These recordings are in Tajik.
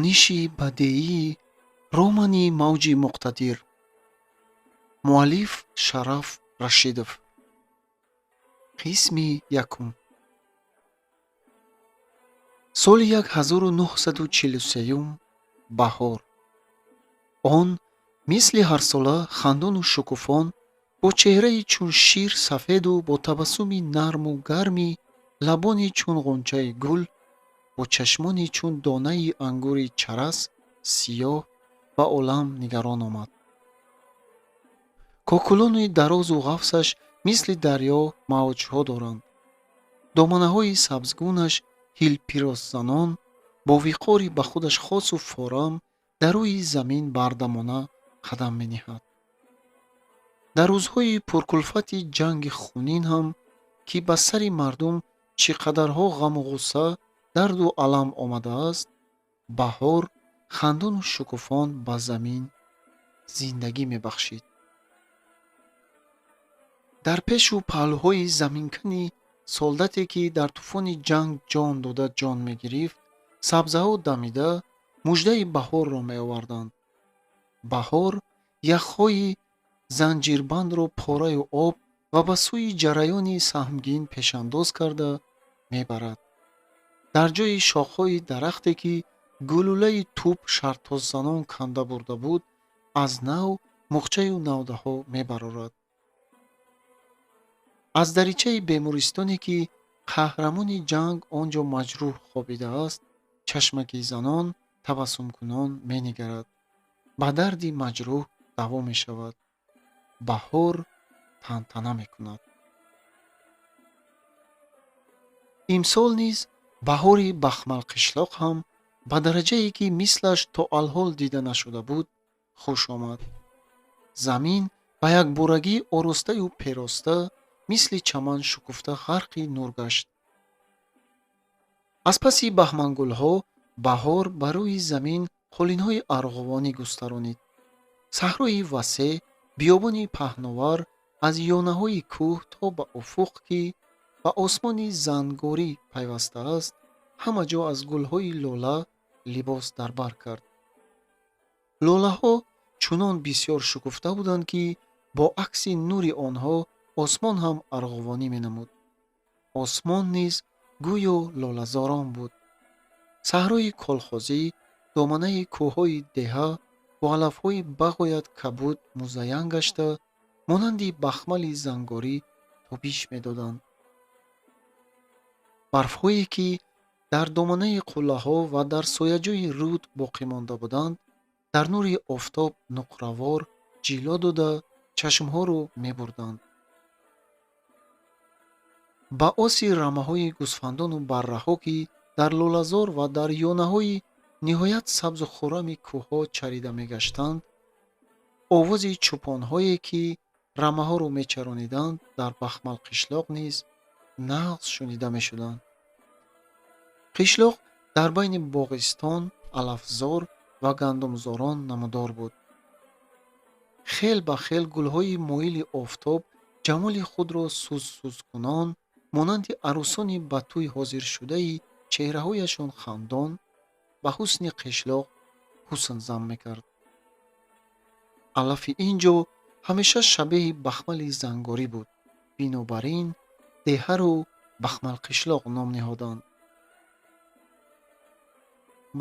Хониши бадеии романи «Мавҷи муқтадир». Муаллиф Шараф Рашидов. Қисми якум. Соли 1943, баҳор. Он мисли ҳарсола хандону шукуфон, бо чеҳраи чун шир сафеду бо табассуми нарму гарми лабони чун ғунчаи гул, бо чашмони чун донаи ангури чарас сиёҳ ба олам нигарон омад. Кокулони дарозу ғафсаш мисли дарё мавҷҳо доранд. Доманаҳои сабзгунаш ҳилпироззанон, бо виқори ба худаш хосу форам дар рӯи замин бардамона қадам мениҳад. Дар рӯзҳои пуркулфати ҷанги хунин ҳам, ки ба сари мардум чӣ қадарҳо ғаму ғусса, дарду алам омадааст, баҳор хандону шукуфон ба замин зиндагӣ мебахшид. Дар пешу паҳлӯҳои заминкани солдате, ки дар тӯфони ҷанг ҷон дода ҷон мегирифт, сабзаҳо дамида муждаи баҳорро меоварданд. Баҳор яхҳои занҷирбандро пораю об ва ба сӯи ҷараёни саҳмгин пешандоз карда мебарад. Дар ҷои шохҳои дарахте, ки гулӯлаи тӯп шартоззанон канда бурда буд, аз нав муғчаю навдаҳо мебарорад. Аз даричаи бемористоне, ки қаҳрамони ҷанг он ҷо маҷрӯҳ хобидааст, чашмаки занон табассумкунон менигарад. Ба дарди маҷрӯҳ даво мешавад. Баҳор тантана мекунад. Имсол низ баҳори Бахмалқишлоқ ҳам ба дараҷае, ки мислаш то алҳол дида нашуда буд, хуш омад. Замин ба якборагӣ оростаю пероста, мисли чаман шукуфта ғарқи нур гашт. Аз паси баҳмангулҳо баҳор ба рӯи замин қолинҳои арғувонӣ густаронид. Саҳрои васеъ, биёбони паҳновар аз ёнаҳои кӯҳ то ба уфуқ, ки ба осмони зангорӣ пайвастааст, ҳама ҷо аз гулҳои лола либос дар бар кард. Лолаҳо чунон бисёр шукуфта буданд, ки бо акси нури онҳо осмон ҳам арғувонӣ менамуд. Осмон низ гӯё лолазорон буд. Саҳрои колхозӣ, доманаи кӯҳҳои деҳа бо алафҳои бағоят кабуд музайян гашта, монанди бахмали зангорӣ тобиш медоданд. Барфҳое, ки дар доманаи қуллаҳо ва дар сояҷои руд боқӣ монда буданд, дар нури офтоб нуқравор ҷило дода, чашмҳоро мебурданд. Ба оси рамаҳои гӯсфандону барраҳо, ки дар лолазор ва дар ёнаҳои ниҳоят сабзу хуррами кӯҳҳо чарида мегаштанд, овози чӯпонҳое, ки рамаҳоро мечарониданд, дар Бахмалқишлоқ низ нағз шунида мешуданд. Қишлоқ дар байни боғистон, алафзор ва гандумзорон намудор буд. Хел ба хел гулҳои моили офтоб ҷамоли худро сӯзсӯзкунон, монанди арӯсони ба тӯй ҳозиршудаи чеҳраҳояшон хандон, ба ҳусни қишлоқ ҳусн зам мекард. Алафи ин ҷо ҳамеша шабеҳи бахмали зангорӣ буд. Бинобар ин деҳаро Бахмалқишлоқ ном ниҳоданд.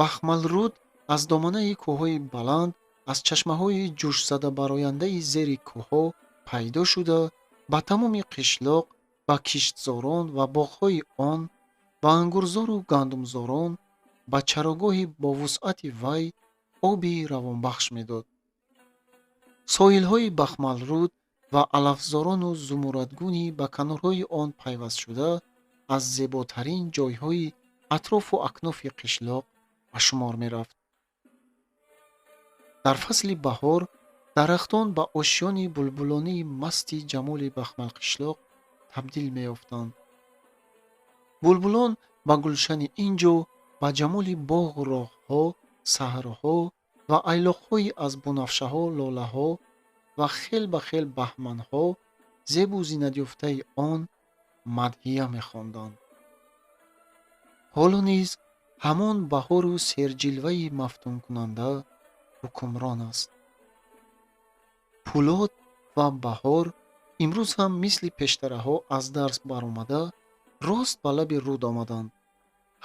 Бахмалруд аз доманаи кӯҳҳои баланд, аз чашмаҳои ҷӯшзадабарояндаи зери кӯҳҳо пайдо шуда, ба тамоми қишлоқ, ба киштзорон ва боғҳои он, ба ангурзору гандумзорон, ба чарогоҳи бовусъати вай оби равонбахш медод. Соҳилҳои Бахмалруд ва алафзорону зумуррадгуни ба канорҳои он пайвастшуда аз зеботарин ҷойҳои атрофу акнофи қишлоқ ба шумор мерафт. Дар фасли баҳор дарахтон ба ошёни булбулонии масти ҷамоли Бахмалқишлоқ табдил меёфтанд. Булбулон ба гулшани ин ҷо, ба ҷамоли боғу роҳҳо, саҳроҳо ва айлоқҳои аз бунафшаҳо, лолаҳо ва хел ба хел баҳманҳо зебу зинатёфтаи он мадҳия мехонданд. Ҳоло низ Ҳамон баҳору серҷилваи мафтункунанда ҳукмрон аст. Пӯлод ва Баҳор имрӯз ҳам мисли пештараҳо аз дарс баромада, рост ба лаби руд омаданд.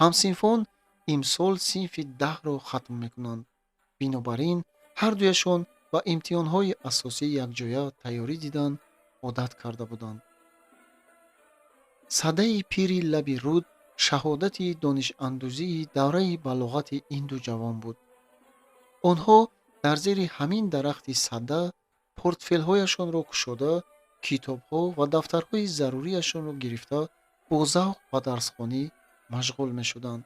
Ҳамсинфон имсол синфи 10-ро хатм мекунанд. Бинобар ин ҳардуяшон ба имтиҳонҳои асосӣ якҷоя тайёрӣ дидан одат карда буданд. Садаи пири лаби руд шаҳодати донишандӯзии давраи балоғати ин ду ҷавон буд. Онҳо дар зери ҳамин дарахти сада портфелҳояшонро кушода, китобҳо ва дафтарҳои зарурияшонро гирифта, бо завқ ба дарсхонӣ машғул мешуданд.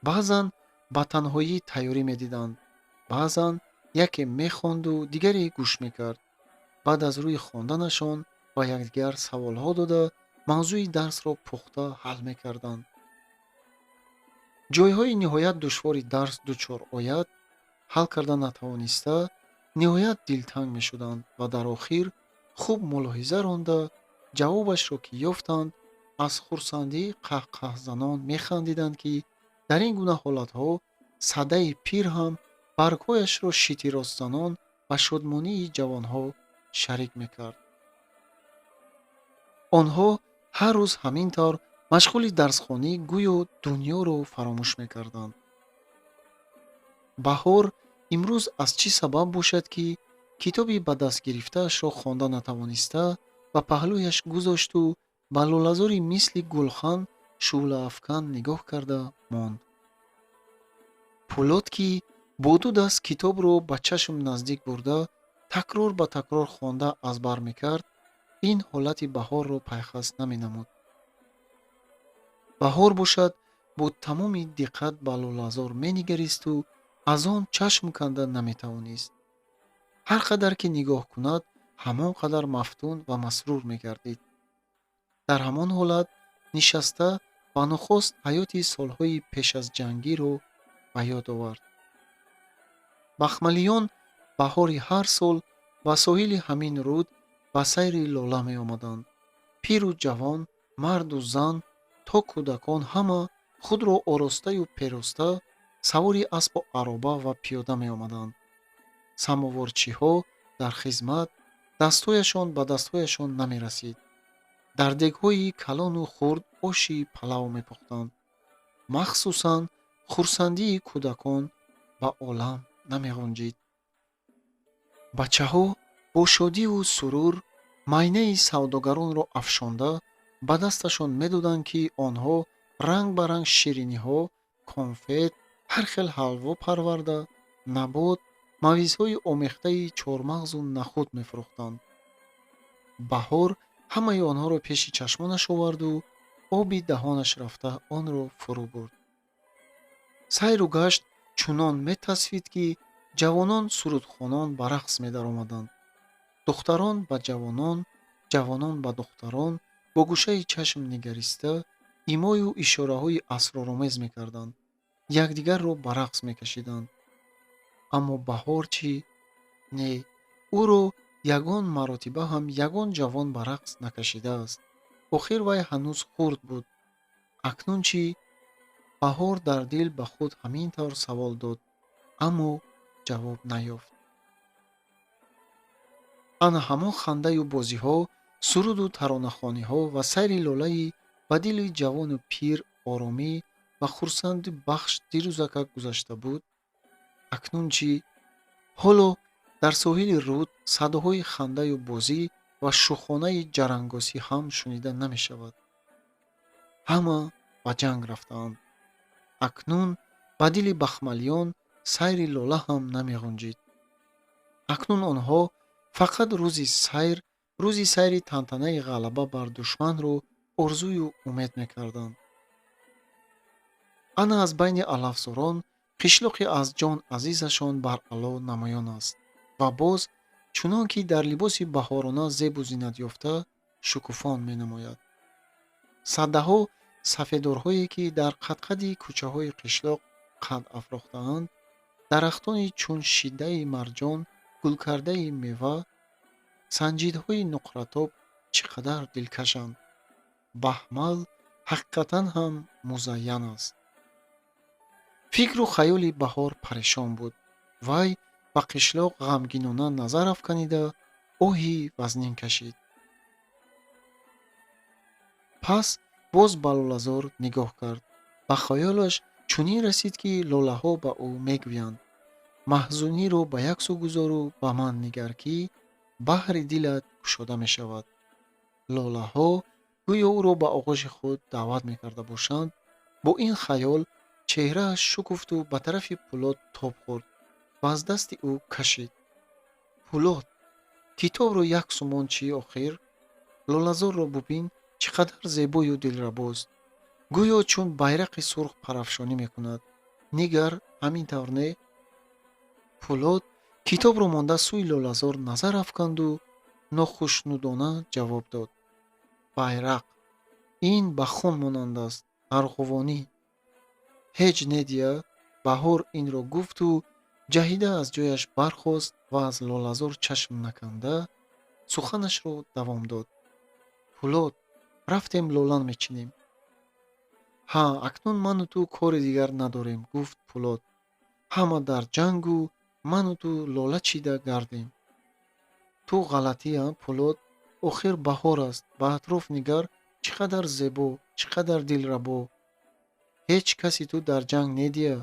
Баъзан ба танҳоӣ тайёрӣ медиданд, баъзан яке мехонду дигаре гӯш мекард. Баъд аз рӯи хонданашон ба якдигар саволҳо дода, мавзӯи дарсро пухта ҳал мекарданд. Ҷойҳои ниҳоят душвори дарс дучор ояд, ҳал карда натавониста, ниҳоят дилтанг мешуданд ва дар охир хуб мулоҳиза ронда, ҷавобашро ки ёфтанд, аз хурсандӣ қаҳқаҳзанон механдиданд, ки дар ин гуна ҳолатҳо садаи пир ҳам баргҳояшро шитиросзанон ба шодмонии ҷавонҳо шарик мекард. Онҳо ҳар рӯз ҳамин тавр машғули дарсхонӣ гӯё дунёро фаромӯш мекарданд. Баҳор имрӯз аз чӣ сабаб бошад, ки китоби ба даст гирифтаашро хонда натавониста, ба паҳлӯяш гузошту ба лолазори мисли гулхан шӯълаафкан нигоҳ карда монд. Пӯлод, ки бо ду даст китобро ба чашм наздик бурда, такрор ба такрор хонда аз бар мекард, ин ҳолати Баҳорро пайхас наменамуд. Баҳор бошад, бо тамоми диққат ба лолазор менигаристу аз он чашм канда наметавонист. Ҳар қадар ки нигоҳ кунад, ҳамон қадар мафтун ва масрур мегардид. Дар ҳамон ҳолат нишаста ба нухост ҳаёти солҳои пеш аз ҷангиро ба ёд овард. Бахмалиён баҳори ҳар сол ба соҳили ҳамин руд ба сайри лола меомаданд. Пиру ҷавон, марду зан то кӯдакон ҳама худро оростаю пероста савори аспу ароба ва пиёда меомаданд. Самоворчиҳо дар хизмат, дастҳояшон ба дастҳояшон намерасид. Дар дегҳои калону хурд оши палав мепухтанд. Махсусан хурсандии кӯдакон ба олам намеғунҷид. Бачаҳо бо шодиву сурур майнаи савдогаронро афшонда ба дасташон медоданд, ки онҳо ранг ба ранг шириниҳо, конфет, ҳар хел ҳалво парварда, набот, мавизҳои омехтаи чормағзу нахуд мефурӯхтанд. Баҳор ҳамаи онҳоро пеши чашмонаш оварду оби даҳонаш рафта онро фурӯ бурд. Сайру гашт чунон метасфид, ки ҷавонон сурудхонон ба рақс медаромаданд. Духтарон ба ҷавонон, ҷавонон ба духтарон бо гӯшаи чашм нигариста имою ишораҳои асроромез мекарданд, якдигарро ба рақс мекашиданд. Аммо Баҳор чӣ? Не, ӯро ягон маротиба ҳам ягон ҷавон ба рақс накашидааст. Охир вай ҳанӯз хурд буд. Акнун чӣ? Баҳор дар дил ба худ ҳамин тавр савол дод, аммо ҷавоб наёфт. Ана ҳамон хандаю бозиҳо, суруду таронахониҳо ва сайри лолаи ба дили ҷавону пир оромӣ ва хурсанди бахш дирӯзакак гузашта буд. Акнун чӣ? Ҳоло дар соҳили руд садоҳои хандаю бозӣ ва шӯхонаи ҷарангосӣ ҳам шунида намешавад. Ҳама ба ҷанг рафтаанд. Акнун ба дили бахмалиён сайри лола ҳам намеғунҷид. Акнун онҳо фақат рӯзи сайр, рӯзи сайри тантанаи ғалаба бар душманро орзую умед мекарданд. Ана аз байни алафзорон қишлоқи аз ҷон азизашон баръало намоён аст ва боз чунон ки дар либоси баҳорона зебу зинат ёфта шукуфон менамояд. Садаҳо сафедорҳое, ки дар қадқади кӯчаҳои қишлоқ қад афрохтаанд, дарахтони чун шидаи марҷон гулкардаи мева, санҷидҳои нуқратоб чӣ қадар дилкашанд. Баҳмал ҳақиқатан ҳам музайян аст. Фикру хаёли Баҳор парешон буд. Вай ба қишлоқ ғамгинона назар афканида, оҳи вазнин кашид. Пас боз ба лолазор нигоҳ кард. Ба хаёлаш чунин расид, ки лолаҳо ба ӯ мегӯянд: «Маҳзуниро ба як сӯ гузору ба ман нигар, ки баҳри дилат кушода мешавад». Лолаҳо гӯё ӯро ба оғӯши худ даъват мекарда бошанд. Бо ин хаёл чеҳрааш шукуфту ба тарафи Пулод тоб хӯрд ва аз дасти ӯ кашид. «Пулод, китобро як сумон чӣ охир? Лолазорро бубин, чӣ қадар зебою дилрабост. Гӯё чун байрақи сурх парафшонӣ мекунад. Нигар, ҳамин тавр не?» Пулод китобро монда, сӯи лолазор назар афканду нохушнудона ҷавоб дод: «Байрақ ин ба хун монанд аст, арғувонӣ. Ҳеҷ не дия». Баҳор инро гуфту ҷаҳида аз ҷояш бархост ва аз лолазор чашм наканда суханашро давом дод: «Пулод, рафтем, лола мечинем». «Ҳа, акнун ману ту кори дигар надорем, — гуфт Пулод. — Ҳама дар ҷангу ману ту лола чида гардем. Ту ғалатӣ, а, Пулод? Охир баҳор аст. Ба атроф нигар, чӣ қадар зебо, чӣ қадар дилрабо. Ҳеҷ каси ту дар ҷанг не дия».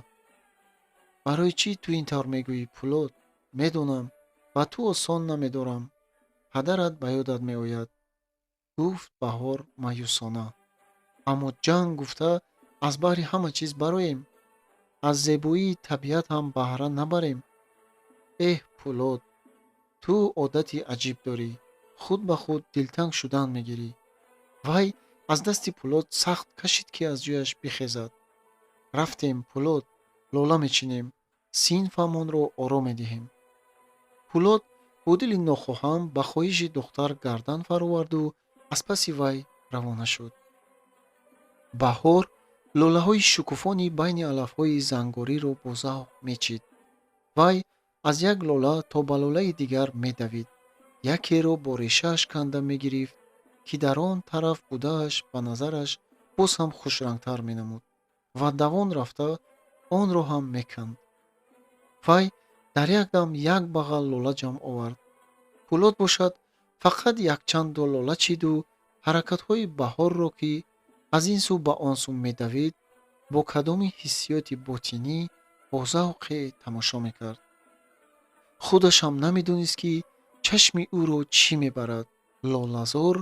«Барои чӣ ту ин тавр мегӯӣ, Пулод? Медонам, ба ту осон намедорам. Падарат ба ёдат меояд, — гуфт Баҳор маъюсона. — Аммо ҷанг гуфта аз баҳри ҳама чиз бароем, аз зебоии табиат ҳам баҳра набарем. Эҳ, Пулод, ту одати аҷиб дорӣ, худ ба худ дилтанг шудан мегирӣ». Вай аз дасти Пулод сахт кашид, ки аз ҷояш бихезад. «Рафтем, Пулод, лола мечинем, синфамонро оро медиҳем». Пулод бо дили нохоҳам ба хоҳиши духтар гардан фароварду аз паси вай равона шуд. Баҳор лолаҳои шукуфони байни алафҳои зангориро бо завқ мечид. Вай аз як лола то ба лолаи дигар медавид, якеро бо решааш канда мегирифт, ки дар он тараф будааш ба назараш боз ҳам хушрангтар менамуд, ва давон рафта онро ҳам меканд. Вай дар як дам як бағал лола ҷамъ овард. Пулод бошад, фақат якчанду лола чиду ҳаракатҳои Баҳорро, ки аз ин сӯ ба он сӯ медавид, бо кадоми ҳиссиёти ботинӣ бо завқе тамошо мекард. Худаш ҳам намедонист, ки чашми ӯро чӣ мебарад: лолазор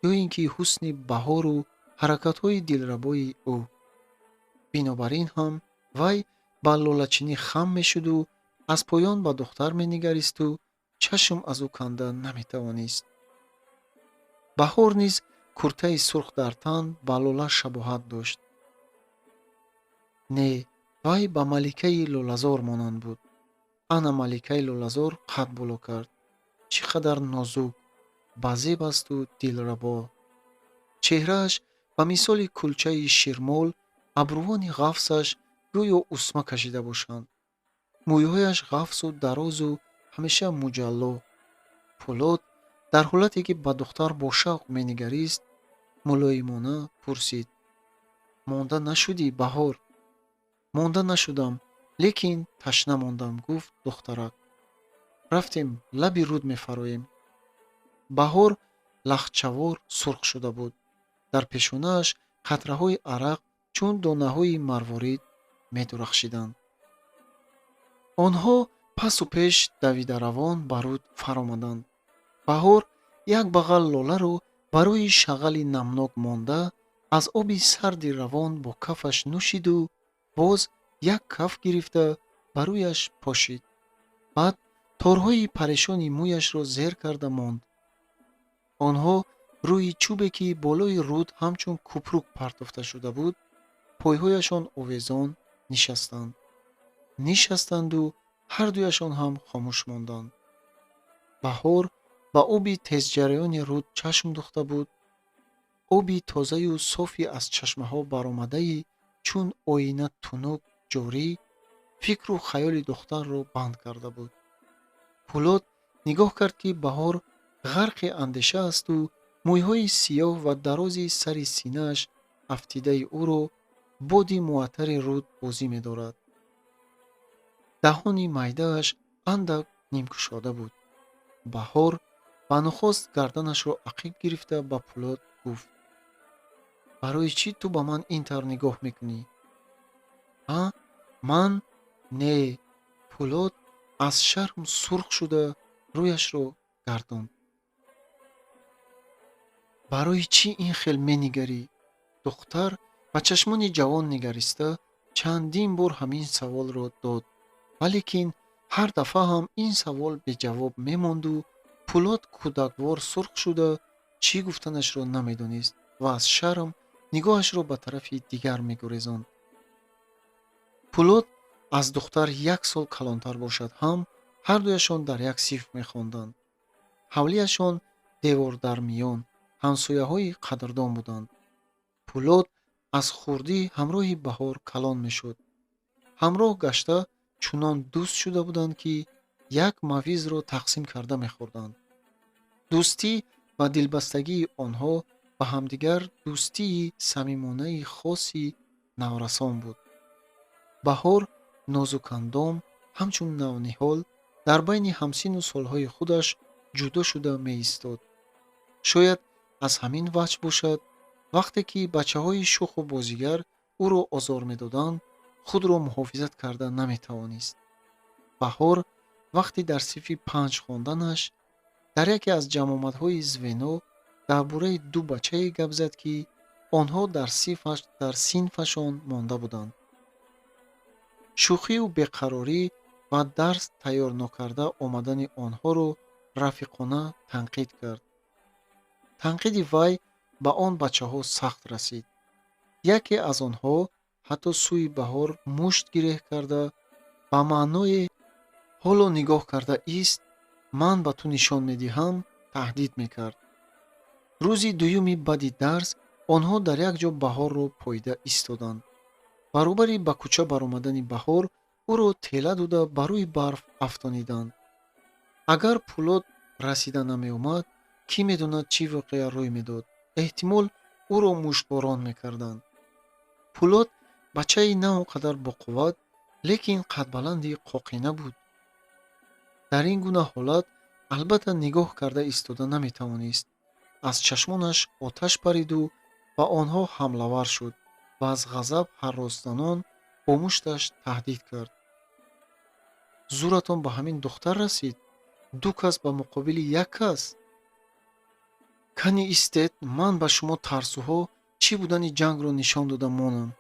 ё ин ки ҳусни баҳору ҳаракатҳои дилрабои ӯ. Бинобар ин ҳам вай ба лолачинӣ хам мешуду аз поён ба духтар менигаристу чашм аз ӯ канда наметавонист. Баҳор низ куртаи сурх дар тан ба лола шабоҳат дошт. Не, вай ба маликаи лолазор монанд буд. Ана маликаи лолазор қад боло кард. Чӣ қадар нозук, базеб асту дилрабо. Чеҳрааш ба мисоли кулчаи ширмол, абрувони ғафсаш гӯё усма кашида бошанд, мӯйҳояш ғафсу дарозу ҳамеша муҷалло. Пулод дар ҳолате ки ба духтар бо шавқ менигарист, мулоимона пурсид: «Монда нашудӣ, Баҳор?» «Монда нашудам, лекин ташна мондам, — гуфт духтарак. — Рафтем, лаби руд мефароем». Баҳор лахчавор сурх шуда буд. Дар пешонааш қатраҳои арақ чун донаҳои марворид медурахшиданд. Онҳо пасу пеш давидаравон ба руд фаромаданд. Баҳор як бағал лоларо барои шағали намнок монда, аз оби сарди равон бо кафаш нӯшиду боз як каф гирифта ба рӯяш пошид. Баъд торҳои парешони мӯяшро зер карда монд. Онҳо рӯи чӯбе, ки болои руд ҳамчун купрук партофта шуда буд, пойҳояшон овезон нишастанд. Нишастанду ҳардуяшон ҳам хомӯш монданд. Баҳор ба оби тезҷараёни руд чашм духта буд. Оби тозаю софи аз чашмаҳо баромадаи чун оина тунук ҷорӣ фикру хаёли духтарро банд карда буд. Пулод нигоҳ кард, ки Баҳор ғарқи андеша асту мӯйҳои сиёҳ ва дарози сари синааш афтидаи ӯро боди муаттари руд бозӣ медорад. Даҳони майдааш андак нимкушода буд. Баҳор ба нухост гарданашро ақиб гирифта ба Пулод гуфт: «Барои чӣ ту ба ман ин тавр нигоҳ мекунӣ?» «А? Ман? Не». Пулод аз шарм сурх шуда рӯяшро гардонд. «Барои чӣ ин хел менигарӣ?» Духтар ба чашмони ҷавон нигариста чандин бор ҳамин саволро дод, валекин ҳар дафъа ҳам ин савол беҷавоб мемонду Пулод кӯдаквор сурх шуда чӣ гуфтанашро намедонист ва аз шарм нигоҳашро ба тарафи дигар мегурезонд. Пулод аз духтар як сол калонтар бошад ҳам, ҳардуяшон дар як синф мехонданд. Ҳавлияшон девордармиён, ҳамсояҳои қадрдон буданд. Пулод аз хурдӣ ҳамроҳи Баҳор калон мешуд. Ҳамроҳ гашта чунон дӯст шуда буданд, ки як мавизро тақсим карда мехӯрданд. Дӯстӣ ва дилбастагии онҳо ба ҳамдигар дӯстии самимонаи хоси наврасон буд. Баҳор нозукандом, ҳамчун навниҳол, дар байни ҳамсину солҳои худаш ҷудо шуда меистод. Шояд аз ҳамин ваҷҳ бошад, вақте ки бачаҳои шӯху бозигар ӯро озор медоданд, худро муҳофизат карда наметавонист. Баҳор вақти дар синфи панҷ хонданаш дар яке аз ҷамъомадҳои звено дар бораи ду бачае гап зад, ки онҳо дар синфашон монда буданд. Шӯхию беқарорӣ ва дарс тайёр нокарда омадани онҳоро рафиқона танқид кард. Танқиди вай ба он бачаҳо сахт расид. Яке аз онҳо ҳатто сӯи Баҳор мушт гиреҳ карда, ба маъное «ҳоло нигоҳ карда ист, ман ба ту нишон медиҳам» таҳдид мекард. Рӯзи дуюми баъди дарс онҳо дар як ҷо Баҳорро поида истоданд. Баробари ба кӯча баромадани Баҳор ӯро тела дода ба рӯи барф афтониданд. Агар Пулод расида намеомад, кӣ медонад, чӣ воқеа рӯй медод? Эҳтимол, ӯро муштборон мекарданд. Пулод бачаи на он қадар боқувват, лекин қадбаланди қоқина буд. Дар ин гуна ҳолат албатта нигоҳ карда истода наметавонист. Аз чашмонаш оташ париду ба онҳо ҳамлавар шуд ва аз ғазаб ҳарросзанон бо мушташ таҳдид кард: «Зӯратон ба ҳамин духтар расид? Ду кас ба муқобили як кас? Кани истед, ман ба шумо тарсуҳо чӣ будани ҷангро нишон дода монам».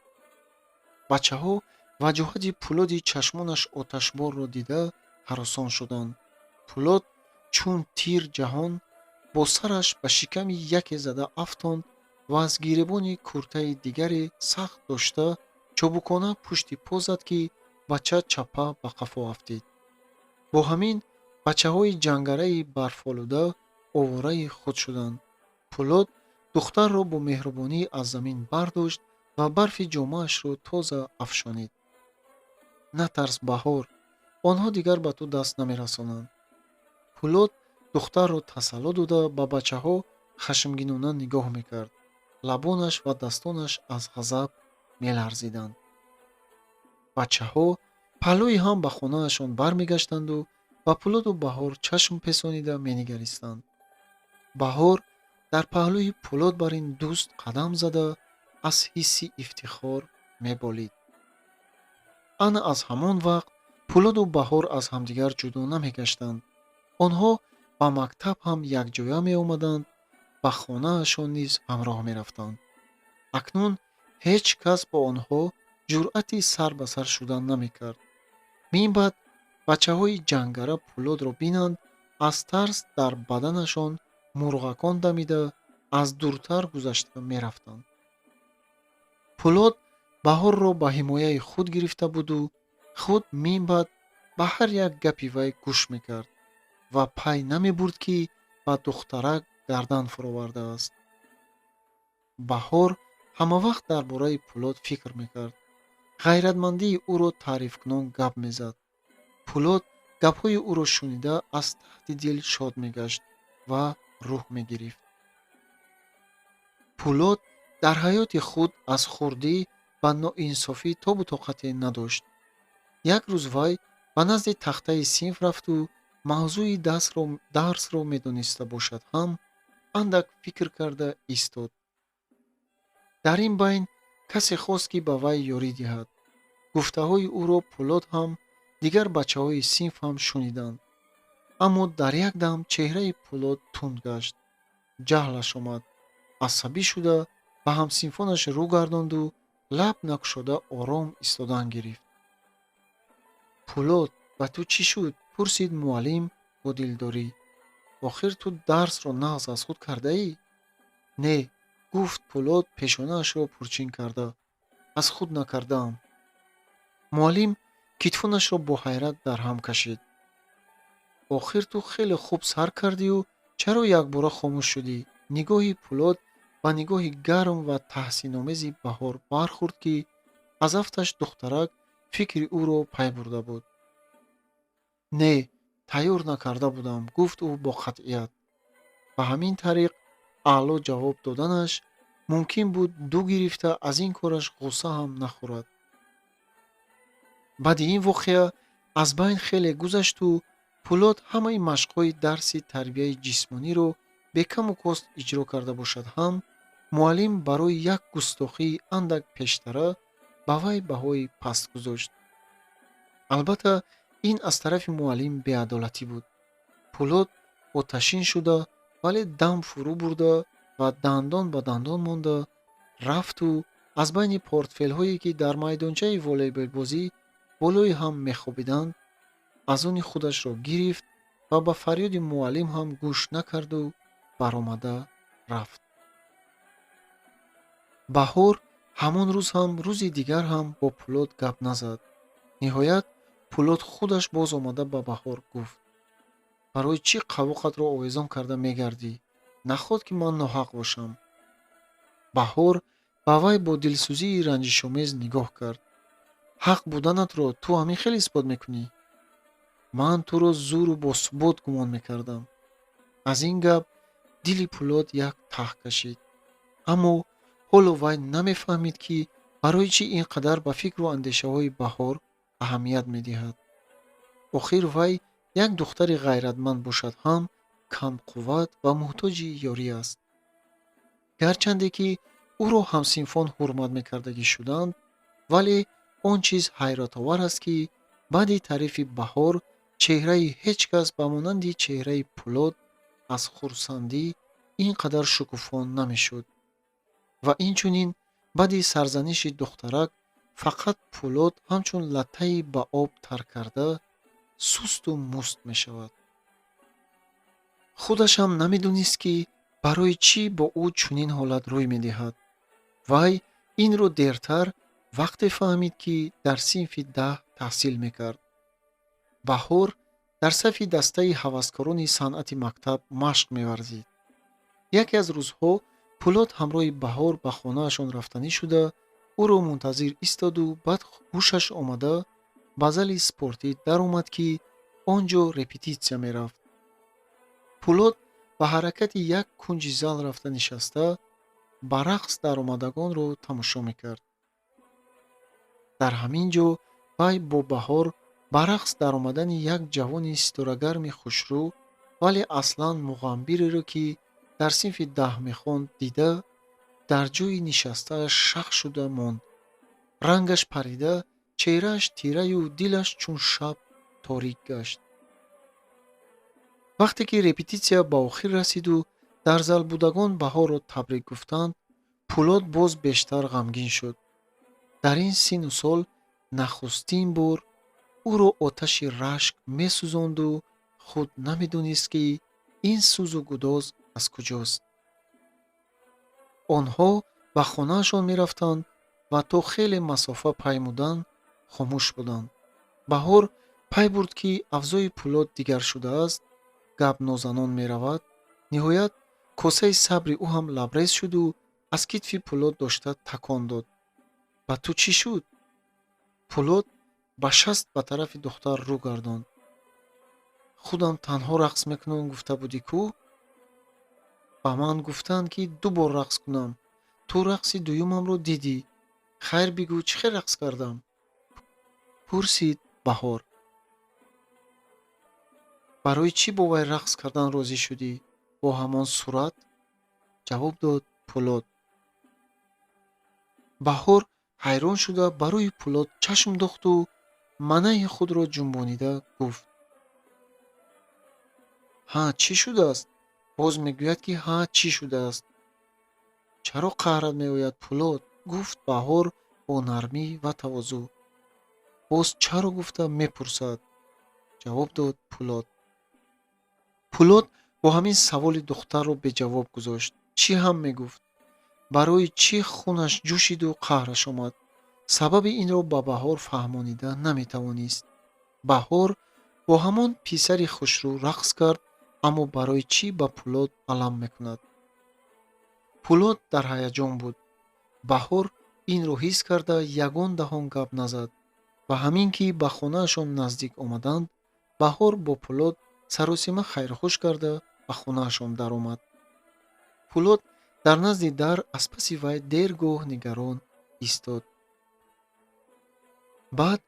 Бачаҳо ваҷоҳати Пулоди чашмонаш оташборро дида ҳаросон шуданд. Пулод чун тир ҷаҳон бо сараш ба шиками яке зада афтонд ва аз гиребони куртаи дигаре сахт дошта чобукона пушти по зад, ки бача чаппа ба қафо афтид. Бо ҳамин бачаҳои ҷангараи барфолуда овораи худ шуданд. Пулод духтарро бо меҳрубонӣ аз замин бардошт ва барфи ҷомаашро тоза афшонид. «Натарс, Баҳор, онҳо дигар ба ту даст намерасонанд». Пулод духтарро тасалло дода ба бачаҳо хашмгинона нигоҳ мекард. Лабонаш ва дастонаш аз ғазаб меларзиданд. Бачаҳо паҳлӯи ҳам ба хонаашон бармегаштанду ба Пулоду Баҳор чашм песонида менигаристанд. Баҳор дар паҳлӯи Пулод бар ин дӯст қадам зада аз ҳисси ифтихор меболид. Ана аз ҳамон вақт Пулоду Баҳор аз ҳамдигар ҷудо намегаштанд. Онҳо ба мактаб ҳам якҷоя меомаданд, ба хонаашон низ ҳамроҳ мерафтанд. Акнун ҳеҷ кас бо онҳо ҷуръати сар ба сар шудан намекард. Минбаъд бачаҳои ҷангара Пулодро бинанд, аз тарс дар баданашон мурғакон дамида аз дуртар гузашта мерафтанд. Пулод Баҳорро ба ҳимояи худ гирифта буду худ минбаъд ба ҳар як гапи вай гӯш мекард ва пай намебурд, ки ба духтарак гардан фуровардааст. Баҳор ҳамавақт дар бораи Пулод фикр мекард. Ғайратмандии ӯро таърифкунон гап мезад. Пулод гапҳои ӯро шунида аз таҳти дил шод мегашт ва рӯҳ мегирифт. Пулод дар ҳаёти худ аз хурдӣ ба ноинсофӣ тобу тоқате надошт. Як рӯз вай Ба назди тахтаи синф рафту мавзӯи дарсро медониста бошад ҳам, андак фикр карда истод. Дар ин байн касе хост, ки ба вай ёрӣ диҳад. Гуфтаҳои ӯро Пӯлод ҳам, дигар бачаҳои синф ҳам шуниданд. Аммо дар як дам чеҳраи Пӯлод тунд гашт. Ҷаҳлаш омад. Асабӣ шуда ба ҳамсинфонаш рӯ гардонду лаб накушода ором истодан гирифт. «Пӯлод, ба ту чӣ шуд?» — пурсид муаллим бо дилдорӣ. «Охир ту дарсро нағз аз худ кардаӣ?» «Не, — гуфт Пӯлод, пешонаашро пурчин карда, — аз худ накардаам». Муаллим китфонашро бо ҳайрат дар ҳам кашид. «Охир ту хеле хуб сар кардию чаро якбора хомӯш шудӣ?» Нигоҳи Пӯлод ба нигоҳи гарм ва таҳсиномези Баҳор бархӯрд, ки аз афташ духтарак фикри ӯро пай бурда буд. «Не, тайёр накарда будам», — гуфт ӯ бо қатъият. Ба ҳамин тариқ аъло ҷавоб доданаш мумкин буд ду гирифта аз ин кораш ғусса ҳам нахӯрад. Баъди ин воқеа аз байн хеле гузашту Пӯлод ҳамаи машқҳои дарси тарбияи ҷисмониро бекаму кост иҷро карда бошад ҳам, муаллим барои як густохии андак пештара ба вай баҳои паст гузошт. Албатта, ин аз тарафи муаллим беадолатӣ буд. Пӯлод оташин шуда, вале дам фурӯ бурда ва дандон ба дандон монда рафту аз байни портфелҳое, ки дар майдончаи волейболбозӣ болои ҳам мехобиданд, аз они худашро гирифт ва ба фарёди муаллим ҳам гӯш накарду баромада рафт. Баҳор ҳамон рӯз ҳам, рӯзи дигар ҳам бо Пӯлод гап назад. Ниҳоят, Пӯлод худаш боз омада ба Баҳор гуфт: «Барои чӣ қавоқатро овезон карда мегардӣ? Наход ки ман ноҳақ бошам?» Баҳор ба вай бо дилсӯзии ранҷишомез нигоҳ кард. «Ҳақ буданатро ту ҳамин хел исбот мекунӣ? Ман туро зуру босубот гумон мекардам». Аз ин гап дили Пӯлод як таҳ кашид. Аммо ҳоло вай намефаҳмид, ки барои чӣ ин қадар ба фикру андешаҳои Баҳор аҳамият медиҳад. Охир вай як духтари ғайратманд бошад ҳам, камқувват ва муҳтоҷи ёрӣ аст. Гарчанде ки ӯро ҳамсинфон ҳурмат мекардагӣ шуданд, вале он чиз ҳайратовар аст, ки баъди таърифи Баҳор чеҳраи ҳеҷ кас ба монанди чеҳраи Пӯлод аз хурсандӣ ин қадар шукуфон намешуд. Ва инчунин баъди сарзаниши духтарак фақат Пӯлод ҳамчун латтаи ба об тар карда сусту муст мешавад. Худашам намедонист, ки барои чӣ бо ӯ чунин ҳолат рӯй медиҳад. Вай инро дертар вақте фаҳмид, ки дар синфи 10 таҳсил мекард. Баҳор дар сафи дастаи ҳаваскорони санъати мактаб машқ меварзид. Яке аз рӯзҳо Пӯлод ҳамроҳи Баҳор ба хонаашон рафтанӣ шуда, ӯро мунтазир истоду баъд ҳушаш омада ба зали спортӣ даромад, ки он ҷо репетитсия мерафт. Пӯлод ба ҳаракати як кунҷи зал рафта нишаста, ба рақс даромадагонро тамошо мекард. Дар ҳамин ҷо вай бо Баҳор ба рақс даромадани як ҷавони ситорагарми хушрӯ, вале аслан муғамбиреро, ки дар синфи 10 мехонд, дида, дар ҷои нишастааш шах шуда монд. Рангаш парида, чеҳрааш тираю дилаш чун шаб торик гашт. Вақте ки репетитсия ба охир расиду дар зал будагон Баҳорро табрик гуфтанд, Пӯлод боз бештар ғамгин шуд. Дар ин синну сол нахустин бор ӯро оташи рашк месӯзонду худ намедонист, ки ин сӯзу гудоз аз куҷост. Онҳо ба хонаашон мерафтанд ва то хеле масофа паймудан хомӯш буданд. Баҳор пай бурд, ки авзои Пӯлод дигар шудааст, гап нозанон меравад. Ниҳоят, косаи сабри ӯ ҳам лабрез шуду аз китфи Пӯлод дошта такон дод. «Ба ту чӣ шуд?» Пӯлод ба шаст ба тарафи духтар рӯ гардонд. «Худам танҳо рақс мекунам гуфта будӣ кӯ? Ба ман гуфтанд, ки ду бор рақс кунам. Ту рақси дуюмамро дидӣ. Хайр, бигӯ, чӣ хел рақс кардам?» — пурсид Баҳор. Барои чӣ бо вай рақс кардан розӣ шудӣ? Бо ҳамон сурат? Ҷавоб дод Пулод. Баҳор ҳайрон шуда ба рӯи Пулод чашм духту манаи худро ҷунбонида гуфт: ҳа, чӣ шудааст? Боз мегӯяд, ки ҳа, чӣ шудааст? Чаро қаҳрат меояд, Пулод? Гуфт Баҳор бо нармӣ ва тавозӯъ. Боз чаро гуфта мепурсад? Ҷавоб дод Пулод. Пулод бо ҳамин саволи духтарро беҷавоб гузошт. Чӣ ҳам мегуфт? Барои чӣ хунаш ҷӯшиду қаҳраш омад? Сабаби инро ба Баҳор фаҳмонида наметавонист. Баҳор бо ҳамон писари хушрӯ рақс кард, аммо барои чӣ ба Пулод алам мекунад? Пулод дар ҳаяҷон буд. Баҳор инро ҳис карда ягон даҳон гап назад ва ҳамин ки ба хонаашон наздик омаданд, Баҳор бо Пулод саросима хайрухуш карда ба хонаашон даромад. Пулод дар назди дар аз паси вай дергоҳ нигарон истод. Баъд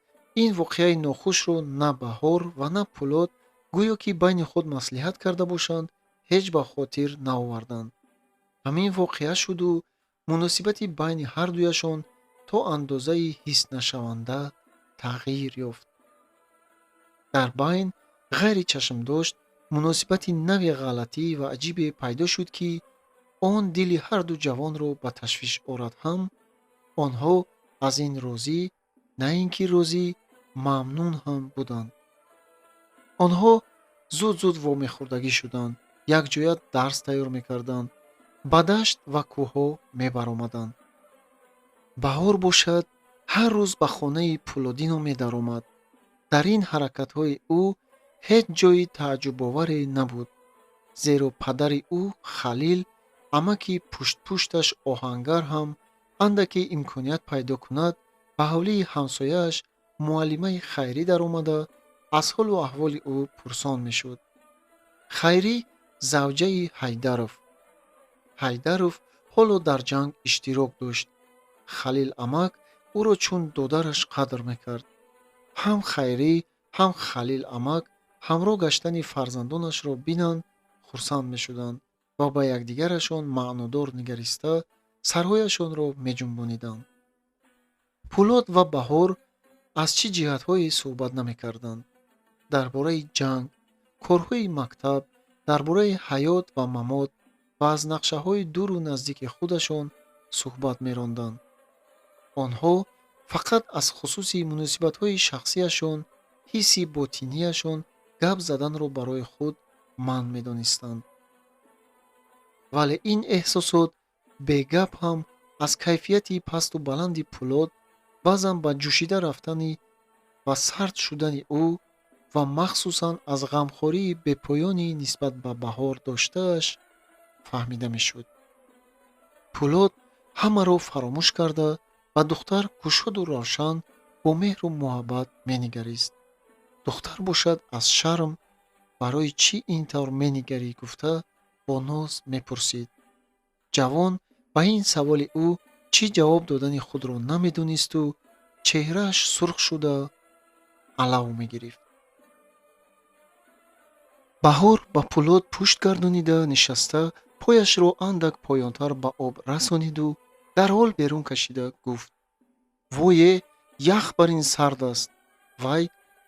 ин воқеаи нохушро на Баҳор ва на Пулод гӯё ки байни худ маслиҳат карда бошанд, ҳеҷ ба хотир наоварданд. Ҳамин воқеа шуду муносибати байни ҳардуяшон то андозаи ҳиснашаванда тағйир ёфт. Дар байн ғайри чашмдошт муносибати нави ғалатӣ ва аҷибе пайдо шуд, ки он дили ҳарду ҷавонро ба ташвиш орад ҳам, онҳо аз ин розӣ, на ин ки розӣ, мамнун ҳам буданд. Онҳо зуд-зуд вомехӯрдагӣ шуданд, якҷоя дарс тайёр мекарданд, ба дашт ва кӯҳҳо мебаромаданд. Баҳор бошад, ҳар рӯз ба хонаи Пулодино медаромад. Дар ин ҳаракатҳои ӯ ҳеҷ ҷойи тааҷҷубоваре набуд, зеро падари ӯ Халил, амаки пуштпушташ оҳангар ҳам андаке имконият пайдо кунад, ба ҳавлии ҳамсояаш муаллимаи Хайрӣ даромада аз ҳолу аҳволи ӯ пурсон мешуд. Хайрӣ завҷаи Ҳайдаров. Ҳайдаров ҳоло дар ҷанг иштирок дошт. Халил амак ӯро чун додараш қадр мекард. Ҳам Хайрӣ, ҳам Халил амак ҳамроҳ гаштани фарзандонашро бинанд, хурсанд мешуданд ва ба якдигарашон маънодор нигариста сарҳояшонро меҷунбониданд. Пулод ва Баҳор аз чӣ ҷиҳатҳое суҳбат намекарданд? Дар бораи ҷанг, корҳои мактаб, дар бораи ҳаёт ва мамот ва аз нақшаҳои дуру наздики худашон суҳбат меронданд. Онҳо фақат аз хусуси муносибатҳои шахсиашон, ҳисси ботинияшон гап заданро барои худ манъ медонистанд. Вале ин эҳсосот бегап ҳам аз кайфияти пасту баланди Пулод, баъзан ба ҷӯшида рафтани ва сард шудани ӯ ва махсусан аз ғамхории бепоёни нисбат ба Баҳор доштааш фаҳмида мешуд. Пулод ҳамаро фаромӯш карда ба духтар кушоду равшан бо меҳру муҳаббат менигарист. Духтар бошад, аз шарм барои чӣ ин тавр менигарӣ гуфта бо ноз мепурсид. Ҷавон ба ин саволи ӯ чӣ ҷавоб додани худро намедонисту чеҳрааш сурх шуда алав мегирифт. Баҳор ба Пулод пушт гардонида нишаста, пояшро андак поёнтар ба об расониду дарҳол берун кашида гуфт: вое, ях бар ин сард аст. Вай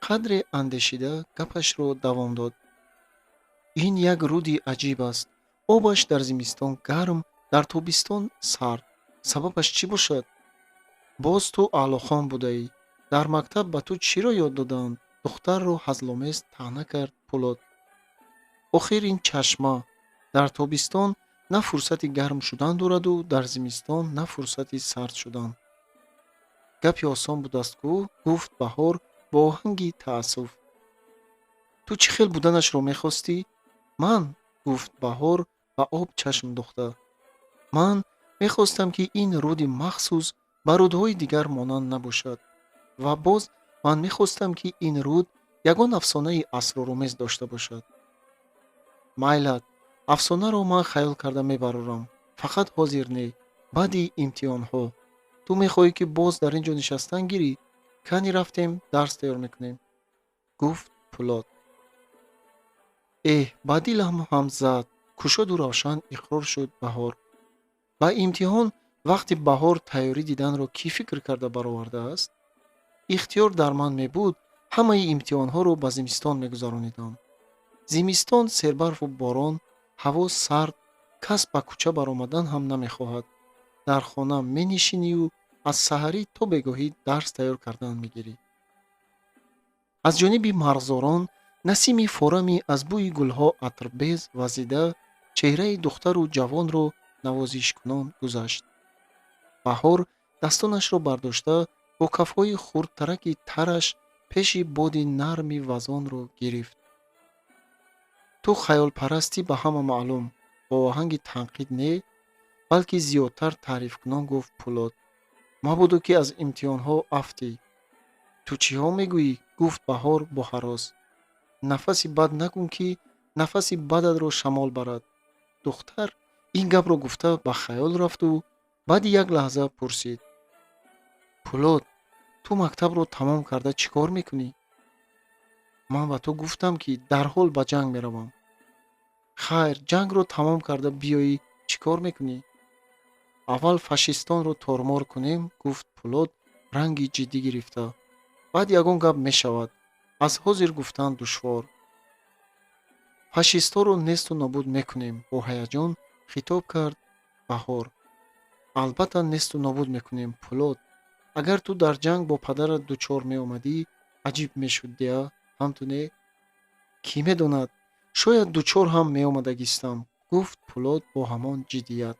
қадре андешида гапашро давом дод: ин як руди аҷиб аст. Обаш дар зимистон гарм, дар тобистон сард. Сабабаш чӣ бошад? Боз ту аълохон будаӣ. Дар мактаб ба ту чиро ёд додаанд? Духтарро ҳазломез таъна кард Пулод. Охир ин чашма дар тобистон на фурсати гарм шудан дораду дар зимистон на фурсати сард шудан. Гапи осон будаст ку, гуфт Баҳор бо оҳанги таассуф. Ту чӣ хел буданашро мехостӣ? Ман, гуфт Баҳор ба об чашм духта. Ман мехостам, ки ин руди махсус ба рудҳои дигар монанд набошад. Ва боз ман мехостам, ки ин руд ягон афсонаи асроромез дошта бошад. Майлат, афсонаро ман хаёл карда мебарорам. Фақат ҳозир не, баъди имтиҳонҳо. Ту мехоҳӣ, ки боз дар ин ҷо нишастан гирӣ? Кани рафтем, дарс тайёр мекунем, гуфт Пулод. Эҳ, ба дилам ҳам зад, кушоду равшан иқрор шуд Баҳор. Ба имтиҳон вақти баҳор тайёрӣ диданро кӣ фикр карда баровардааст? Ихтиёр дар ман мебуд, ҳамаи имтиҳонҳоро ба зимистон мегузаронидам. Зимистон сербарфу борон, ҳаво сард, кас ба кӯча баромадан ҳам намехоҳад. Дар хона менишинию аз саҳарӣ то бегоҳӣ дарс тайёр кардан мегирӣ. Аз ҷониби марғзорон насими форами аз бӯи гулҳо атрбез вазида чеҳраи духтару ҷавонро навозишкунон гузашт. Баҳор дастонашро бардошта бо кафҳои хурдтараки тараш пеши боди нарми вазонро гирифт. Ту хаёлпарастӣ ба ҳама маълум, бо оҳанги танқид не, балки зиёдтар таърифкунон гуфт Пулод. Мабодо ки аз имтиҳонҳо афтӣ. Ту чиҳо мегӯӣ? Гуфт Баҳор бо ҳарос. Нафаси бад накун, ки нафаси бадатро шамол барад. Духтар ин гапро гуфта ба хаёл рафту баъди як лаҳза пурсид: Пулод, ту мактабро тамом карда чӣ кор мекунӣ? Ман ба ту гуфтам, ки дарҳол ба ҷанг меравам. Хайр, ҷангро тамом карда биёӣ, чӣ кор мекунӣ? Аввал фашистонро тормор кунем, гуфт Пулод ранги ҷиддӣ гирифта. Баъд ягон гап мешавад, аз ҳозир гуфтан душвор. Фашистҳоро несту нобуд мекунем, бо ҳаяҷон хитоб кард Баҳор. Албатта несту нобуд мекунем, Пулод. Агар ту дар ҷанг бо падарат дучор меомадӣ, аҷиб мешуд дия, ҳам ту не? Кӣ медонад, шояд дучор ҳам меомадагистам, гуфт Пулод бо ҳамон ҷиддият.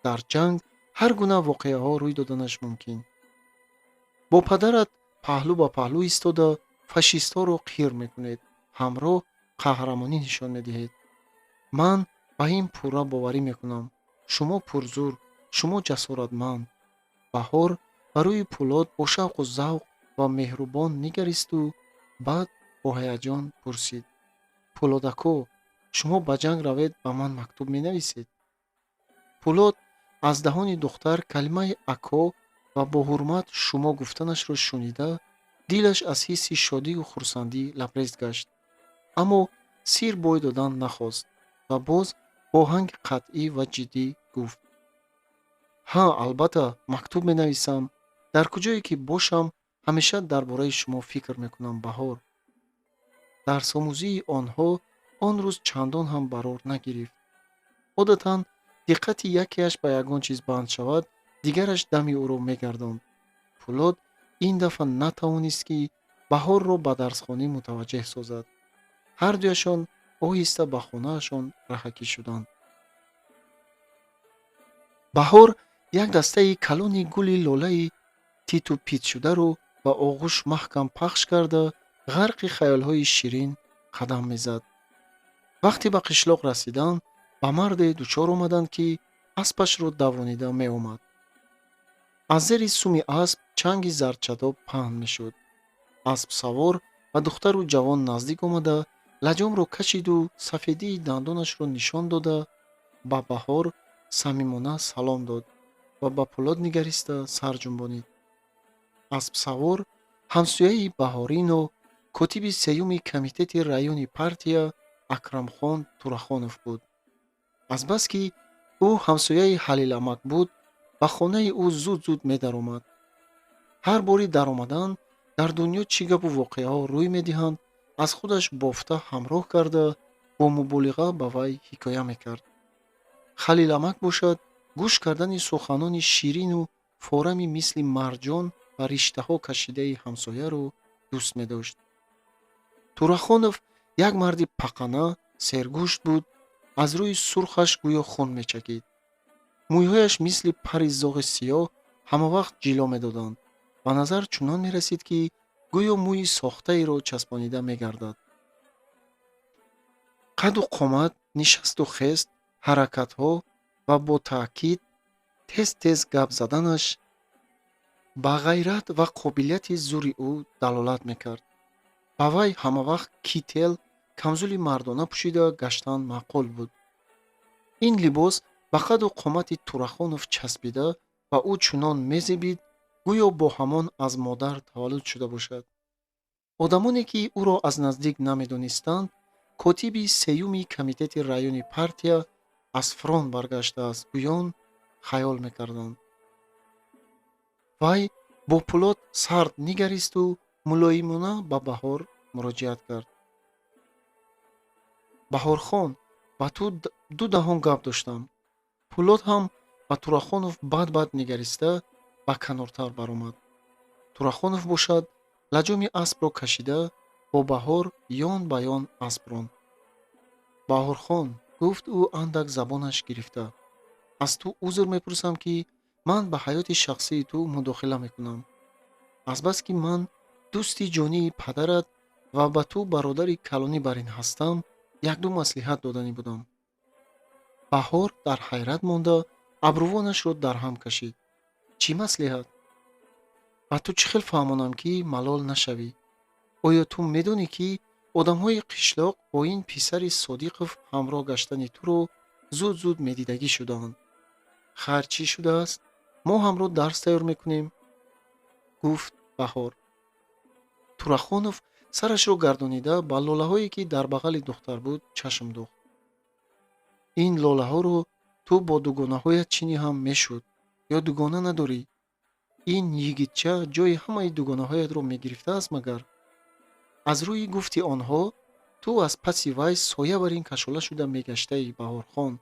Дар ҷанг ҳар гуна воқеаҳо рӯй доданаш мумкин. Бо падарат паҳлӯ ба паҳлӯ истода фашистҳоро қир мекунед, ҳамроҳ қаҳрамонӣ нишон медиҳед. Ман ба ин пурра боварӣ мекунам. Шумо пурзур, шумо ҷасоратманд. Баҳор ба рӯи Пулод бо шавқу завқ ва меҳрубон нигаристу баъд бо ҳаяҷон пурсид: Пулодако, шумо ба ҷанг равед, ба ман мактуб менависед? Пулод аз даҳони духтар калимаи ако ва бо ҳурмат шумо гуфтанашро шунида, дилаш аз ҳисси шодию хурсандӣ лабрез гашт. Аммо сир бой додан нахост ва боз бо оҳанги қатъӣ ва ҷиддӣ гуфт: Ҳа, албатта, мактуб менависам. Дар куҷое ки бошам, ҳамеша дар бораи шумо фикр мекунам, Баҳор. Дарсомӯзии онҳо он рӯз чандон ҳам барор нагирифт. Одатан диққати якеаш ба ягон чиз банд шавад, дигараш дами ӯро мегардонд. Пулод ин дафъа натавонист, ки Баҳорро ба дарсхонӣ мутаваҷҷеҳ созад. Ҳардуяшон оҳиста ба хонаашон раҳакӣ шуданд. Баҳор як дастаи калони гули лолаи титу питшударо ба оғӯш маҳкам пахш карда, ғарқи хаёлҳои ширин қадам мезад. Вақте ба қишлоқ расиданд, ба марде дучор омаданд, ки аспашро давонида меомад. Аз зери суми асп чанги зардчадоб паҳн мешуд. Аспсавор ба духтару ҷавон наздик омада, лаҷомро кашиду сафедии дандонашро нишон дода, ба Баҳор самимона салом дод ва ба Пулод нигариста сар ҷунбонид. Аспсавор ҳамсояи Баҳорино, котиби сеюми комитети райони партия Акрамхон Турахонов буд. Азбаски ӯ ҳамсояи Ҳалиламак буд, ба хонаи ӯ зуд-зуд медаромад. Ҳар бори даромадан дар дунё чӣ гапу воқеаҳо рӯй медиҳанд, аз худаш бофта ҳамроҳ карда, бо муболиға ба вай ҳикоя мекард. Халиламак бошад, гӯш кардани суханони ширину форами мисли марҷон ва риштаҳо кашидаи ҳамсояро дӯст медошт. Турахонов як марди пақана, сергӯшт буд, аз рӯи сурхаш гӯё хун мечакид. Мӯйҳояш мисли пари зоғи сиёҳ ҳамавақт ҷило медоданд. Ба назар чунон мерасид, ки гӯё мӯи сохтаеро часпонида мегардад. Қаду қомат, нишасту хест, ҳаракатҳо ва бо таъкид тез-тез гап заданаш ба ғайрат ва қобилияти зури ӯ далолат мекард. Ба вай ҳамавақт кител, камзули мардона пӯшида гаштан маъқул буд. Ин либос ба қаду қомати Турахонов часпида ва ӯ чунон мезебид, гӯё бо ҳамон аз модар таваллуд шуда бошад. Одамоне, ки ӯро аз наздик намедонистанд, Котиби сеюми комитети райони партия аз фронт баргаштааст, гӯён хаёл мекарданд. Вай бо Пулод сард нигаристу мулоимона ба Баҳор муроҷиат кард. Баҳорхон, ба ту ду даҳон гап доштам. Пулод ҳам ба Турахонов бад-бад нигариста ба канортар баромад. Турахонов бошад, лаҷоми аспро кашида, бо Баҳор ён ба ён асп ронд. Баҳорхон, гуфт ӯ андак забонаш гирифта, аз ту узр мепурсам, ки ман ба ҳаёти шахсии ту мудохила мекунам. Азбаски ман дӯсти ҷонии падарат ва ба ту бародари калонӣ бар ин ҳастам, якду маслиҳат доданӣ будам. Баҳор дар ҳайрат монда, абрувонашро дар ҳам кашид. Чӣ маслиҳат? Ба ту чӣ хел фаҳмонам, ки малол нашавӣ? Оё ту медонӣ, ки одамҳои қишлоқ бо ин писари Содиқов ҳамроҳ гаштани туро зуд-зуд медидагӣ шудаанд? Хайр, чӣ шудааст? Мо ҳамроҳ дарс тайёр мекунем, гуфт Баҳор. Турахонов сарашро гардонида, ба лолаҳое, ки дар бағали духтар буд, чашм духт. Ин лолаҳоро ту бо дугонаҳоят чинӣ ҳам мешуд ё дугона надорӣ? Ин йигитча ҷои ҳамаи дугонаҳоятро мегирифтааст магар? Аз рӯи гуфти онҳо, ту аз паси вай соя бар ин кашола шуда мегаштаӣ, Баҳорхон.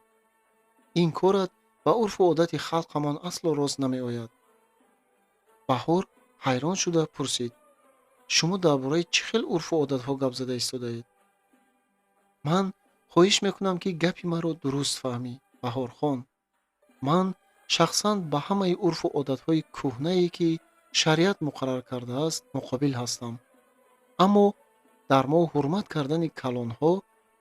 Ин корат ба урфу одати халқамон асло рост намеояд. Баҳор ҳайрон шуда пурсид: шумо дар бораи чӣ хел урфу одатҳо гап зада истодаед? Ман хоҳиш мекунам, ки гапи маро дуруст фаҳмӣ, Баҳорхон. Ман шахсан ба ҳамаи урфу одатҳои кӯҳнае, ки шариат муқаррар кардааст, муқобил ҳастам. Аммо дар мо ҳурмат кардани калонҳо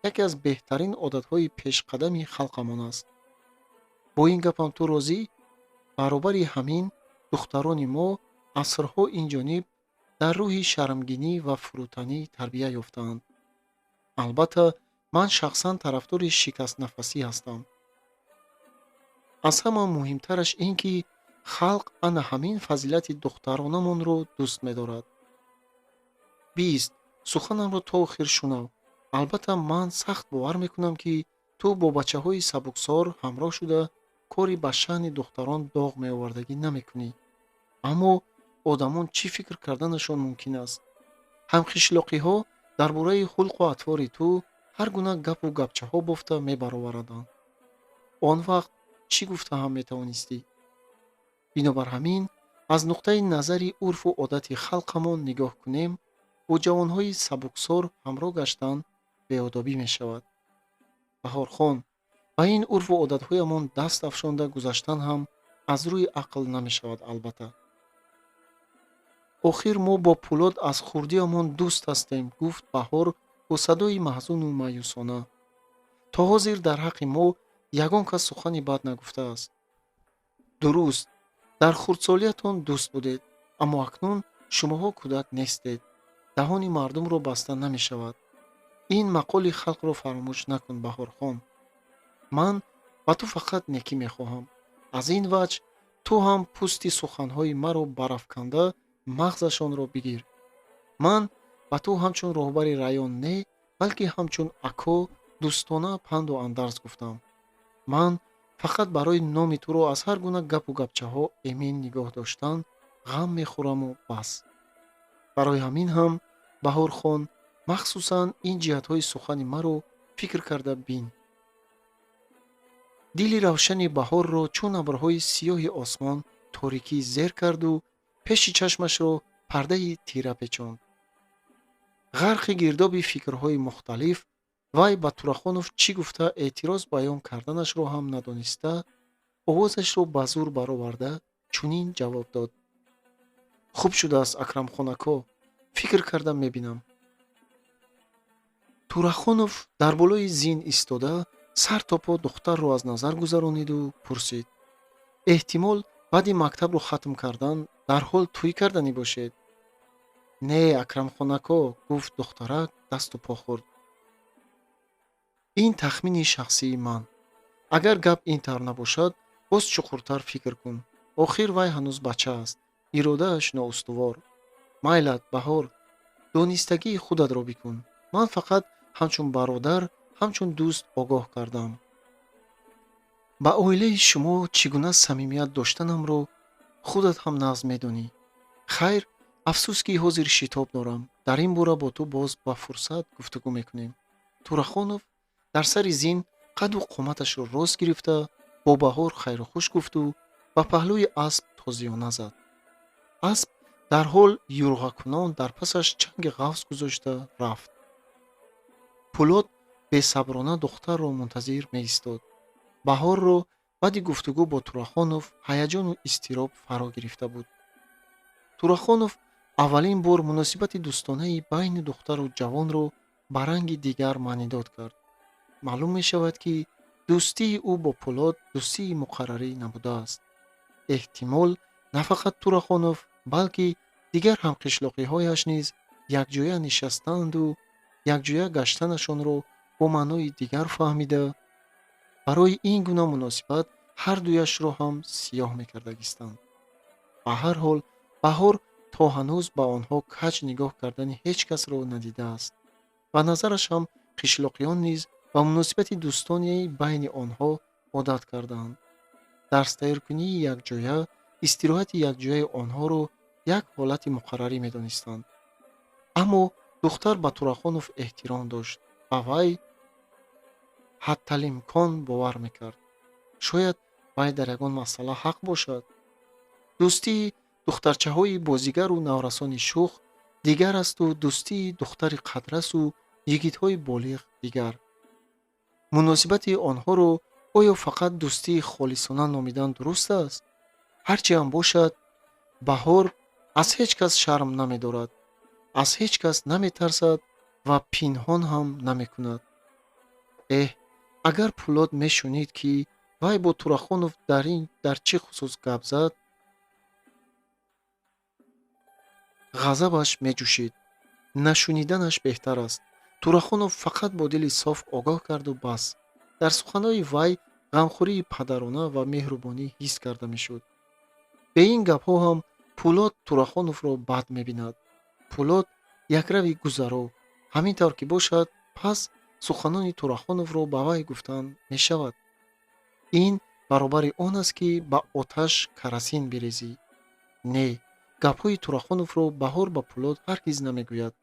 яке аз беҳтарин одатҳои пешқадами халқамон аст. Бо ин гапам ту розӣ? Баробари ҳамин, духтарони мо асрҳо инҷониб дар рӯҳи шармгинӣ ва фурӯтанӣ тарбия ёфтаанд. Албатта, ман шахсан тарафдори шикастнафасӣ ҳастам. Аз ҳама муҳимтараш ин ки халқ ана ҳамин фазилати духтаронамонро дӯст медорад. Бист, суханамро то охир шунав. Албатта, ман сахт бовар мекунам, ки ту бо бачаҳои сабуксор ҳамроҳ шуда, кори ба шаъни духтарон доғ меовардагӣ намекунӣ. Аммо одамон чӣ фикр карданашон мумкин аст? Ҳамқишлоқиҳо дар бораи хулқу атвори ту ҳар гуна гапу гапчаҳо бофта мебароварданд. Он вақт чӣ гуфта ҳам метавонистӣ? Бинобар ҳамин, аз нуқтаи назари урфу одати халқамон нигоҳ кунем, бо ҷавонҳои сабуксор ҳамроҳ гаштан беодобӣ мешавад. Баҳорхон, ба ин урфу одатҳоямон даст афшонда гузаштан ҳам аз рӯи ақл намешавад, албатта. Охир мо бо Пулод аз хурдиамон дӯст ҳастем, гуфт Баҳор бо садои маҳзуну маъюсона. То ҳозир дар ҳаққи мо ягон кас сухани бад нагуфтааст. Дуруст, дар хурдсолиятон дӯст будед, аммо акнун шумоҳо кӯдак нестед. Даҳони мардумро баста намешавад. Ин мақоли халқро фаромӯш накун, Баҳорхон. Ман ба ту фақат некӣ мехоҳам. Аз ин ваҷ ту ҳам пӯсти суханҳои маро барафканда мағзашонро бигир. Ман ба ту ҳамчун роҳбари район не, балки ҳамчун ако дӯстона панду андарз гуфтам. Ман фақат барои номи туро аз ҳар гуна гапу гапчаҳо эмин нигоҳ доштан ғам мехӯраму бас. Барои ҳамин ҳам, Баҳорхон, махсусан ин ҷиҳатҳои сухани маро фикр карда бин. Дили равшани Баҳорро чун абрҳои сиёҳи осмон торикӣ зер карду пеши чашмашро пардаи тира печонд. Ғарқи гирдоби фикрҳои мухталиф, вай ба Турахонов чӣ гуфта эътироз баён карданашро ҳам надониста, овозашро ба зур бароварда чунин ҷавоб дод: хуб шудааст, Акрамхон-ако, фикр карда мебинам. Турахонов дар болои зин истода, сар то по духтарро аз назар гузарониду пурсид: эҳтимол, баъди мактабро хатм кардан дарҳол тӯй карданӣ бошед? Не, Акрамхон-ако, гуфт духтарак дасту по хӯрд. Ин тахмини шахсии ман. Агар гап ин тавр набошад, боз чуқуртар фикр кун. Охир вай ҳанӯз бача аст, иродааш ноустувор. Майлат, Баҳор, донистагии худатро бикун. Ман фақат ҳамчун бародар, ҳамчун дӯст огоҳ кардам. Ба оилаи шумо чӣ гуна самимият доштанамро худат ҳам нағз медонӣ. Хайр, афсӯс, ки ҳозир шитоб дорам. Дар ин бора бо ту боз ба фурсат гуфтугӯ мекунем. Турахонов дар сари зин қаду қоматашро рост гирифта, бо Баҳор хайру хуш гуфту ба паҳлӯи асп тозиёна зад. Асп дарҳол юрғакунон дар пасаш чанги ғафз гузошта рафт. Пулод бесаброна духтарро мунтазир меистод. Баҳорро баъди гуфтугӯ бо Турахонов ҳаяҷону изтироб фаро гирифта буд. Турахонов аввалин бор муносибати дӯстонаи байни духтару ҷавонро ба ранги дигар маънидод кард. Маълум мешавад, ки дӯстии ӯ бо Пулод дӯстии муқаррарӣ набудааст. Эҳтимол, на фақат Турахонов, балки дигар ҳамқишлоқиҳояш низ якҷоя нишастанду якҷоя гаштанашонро бо маънои дигар фаҳмида, барои ин гуна муносибат ҳардуяшро ҳам сиёҳ мекардагистанд. Ба ҳар ҳол, Баҳор то ҳанӯз ба онҳо каҷ нигоҳ кардани ҳеҷ касро надидааст. Ба назараш ҳам қишлоқиён низ ба муносибати дӯстонии байни онҳо одат кардаанд. Дарстайёркунии якҷоя, истироҳати якҷояи онҳоро як ҳолати муқаррарӣ медонистанд. Аммо духтар ба Турахонов эҳтиром дошт, ба вай ҳатталимкон бовар мекард. Шояд вай дар ягон масъала ҳақ бошад. Дӯстии духтарчаҳои бозигару наврасони шӯх дигар асту дӯстии духтари қадрасу йигитҳои болиғ дигар. Муносибати онҳоро оё фақат дӯстии холисона номидан дуруст аст? Ҳарчи ҳам бошад, Баҳор аз ҳеҷ кас шарм намедорад, аз ҳеҷ кас наметарсад ва пинҳон ҳам намекунад. Эҳ, агар Пулод мешунид, ки вай бо Турахонов дар чӣ хусус гап зад, ғазабаш меҷӯшид. Нашуниданаш беҳтар аст. Турахонов фақат бо дили соф огоҳ карду бас. Дар суханҳои вай ғамхӯрии падарона ва меҳрубонӣ ҳис карда мешуд. Бе ин гапҳо ҳам Пулод Турахоновро бад мебинад. Пулод якрави гузаро. Ҳамин тавр ки бошад, пас суханони Турахоновро ба вай гуфтан мешавад. Ин баробари он аст, ки ба оташ карасин бирезӣ. Не, гапҳои Турахоновро Баҳор ба Пулод ҳаргиз намегӯяд.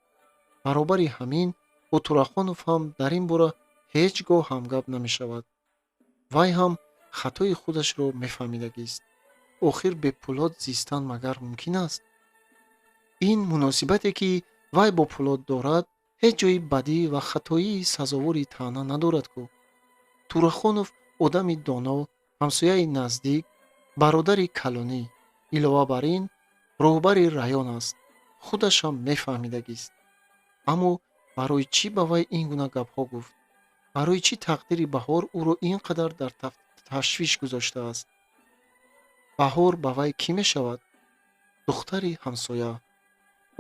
Баробари ҳамин бо Турахонов ҳам дар ин бора ҳеҷ гоҳ ҳамгап намешавад. Вай ҳам хатои худашро мефаҳмидагист. Охир бе Пулод зистан магар мумкин аст? Ин муносибате, ки вай бо Пулод дорад, ҳеҷ ҷои бадӣ ва хатоии сазовори таъна надорад ку. Турахонов одами доно, ҳамсояи наздик, бародари калонӣ, илова бар ин роҳбари район аст. Худаш ҳам мефаҳмидагист. Аммо барои чӣ ба вай ин гуна гапҳо гуфт? Барои чӣ тақдири Баҳор ӯро ин қадар дар ташвиш гузоштааст? Баҳор ба вай кӣ мешавад? Духтари ҳамсоя.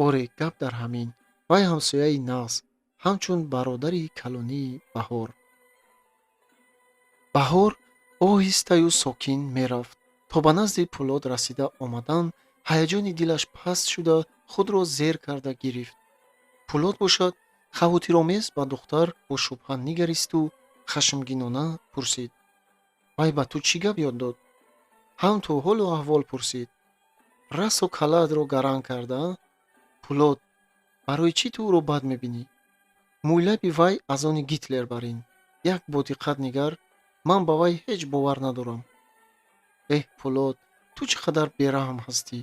Оре, гап дар ҳамин. Вай ҳамсояи нағз, ҳамчун бародари калонии Баҳор. Баҳор оҳистаю сокин мерафт. То ба назди Пулод расида омадан, ҳаяҷони дилаш паст шуда, худро зер карда гирифт. Пулод бошад, хавотиромез ба духтар бо шубҳа нигаристу хашмгинона пурсид: вай ба ту чӣ гап ёд дод? Ҳам ту ҳолу аҳвол пурсид. Расо калаатро гаранг карда? Пулод, барои чӣ ту ӯро бад мебинӣ? Мӯйлаби вай аз они Гитлер бар ин. Як бо диққат нигар, ман ба вай ҳеҷ бовар надорам. Эҳ, Пулод, ту чӣ қадар бераҳм ҳастӣ.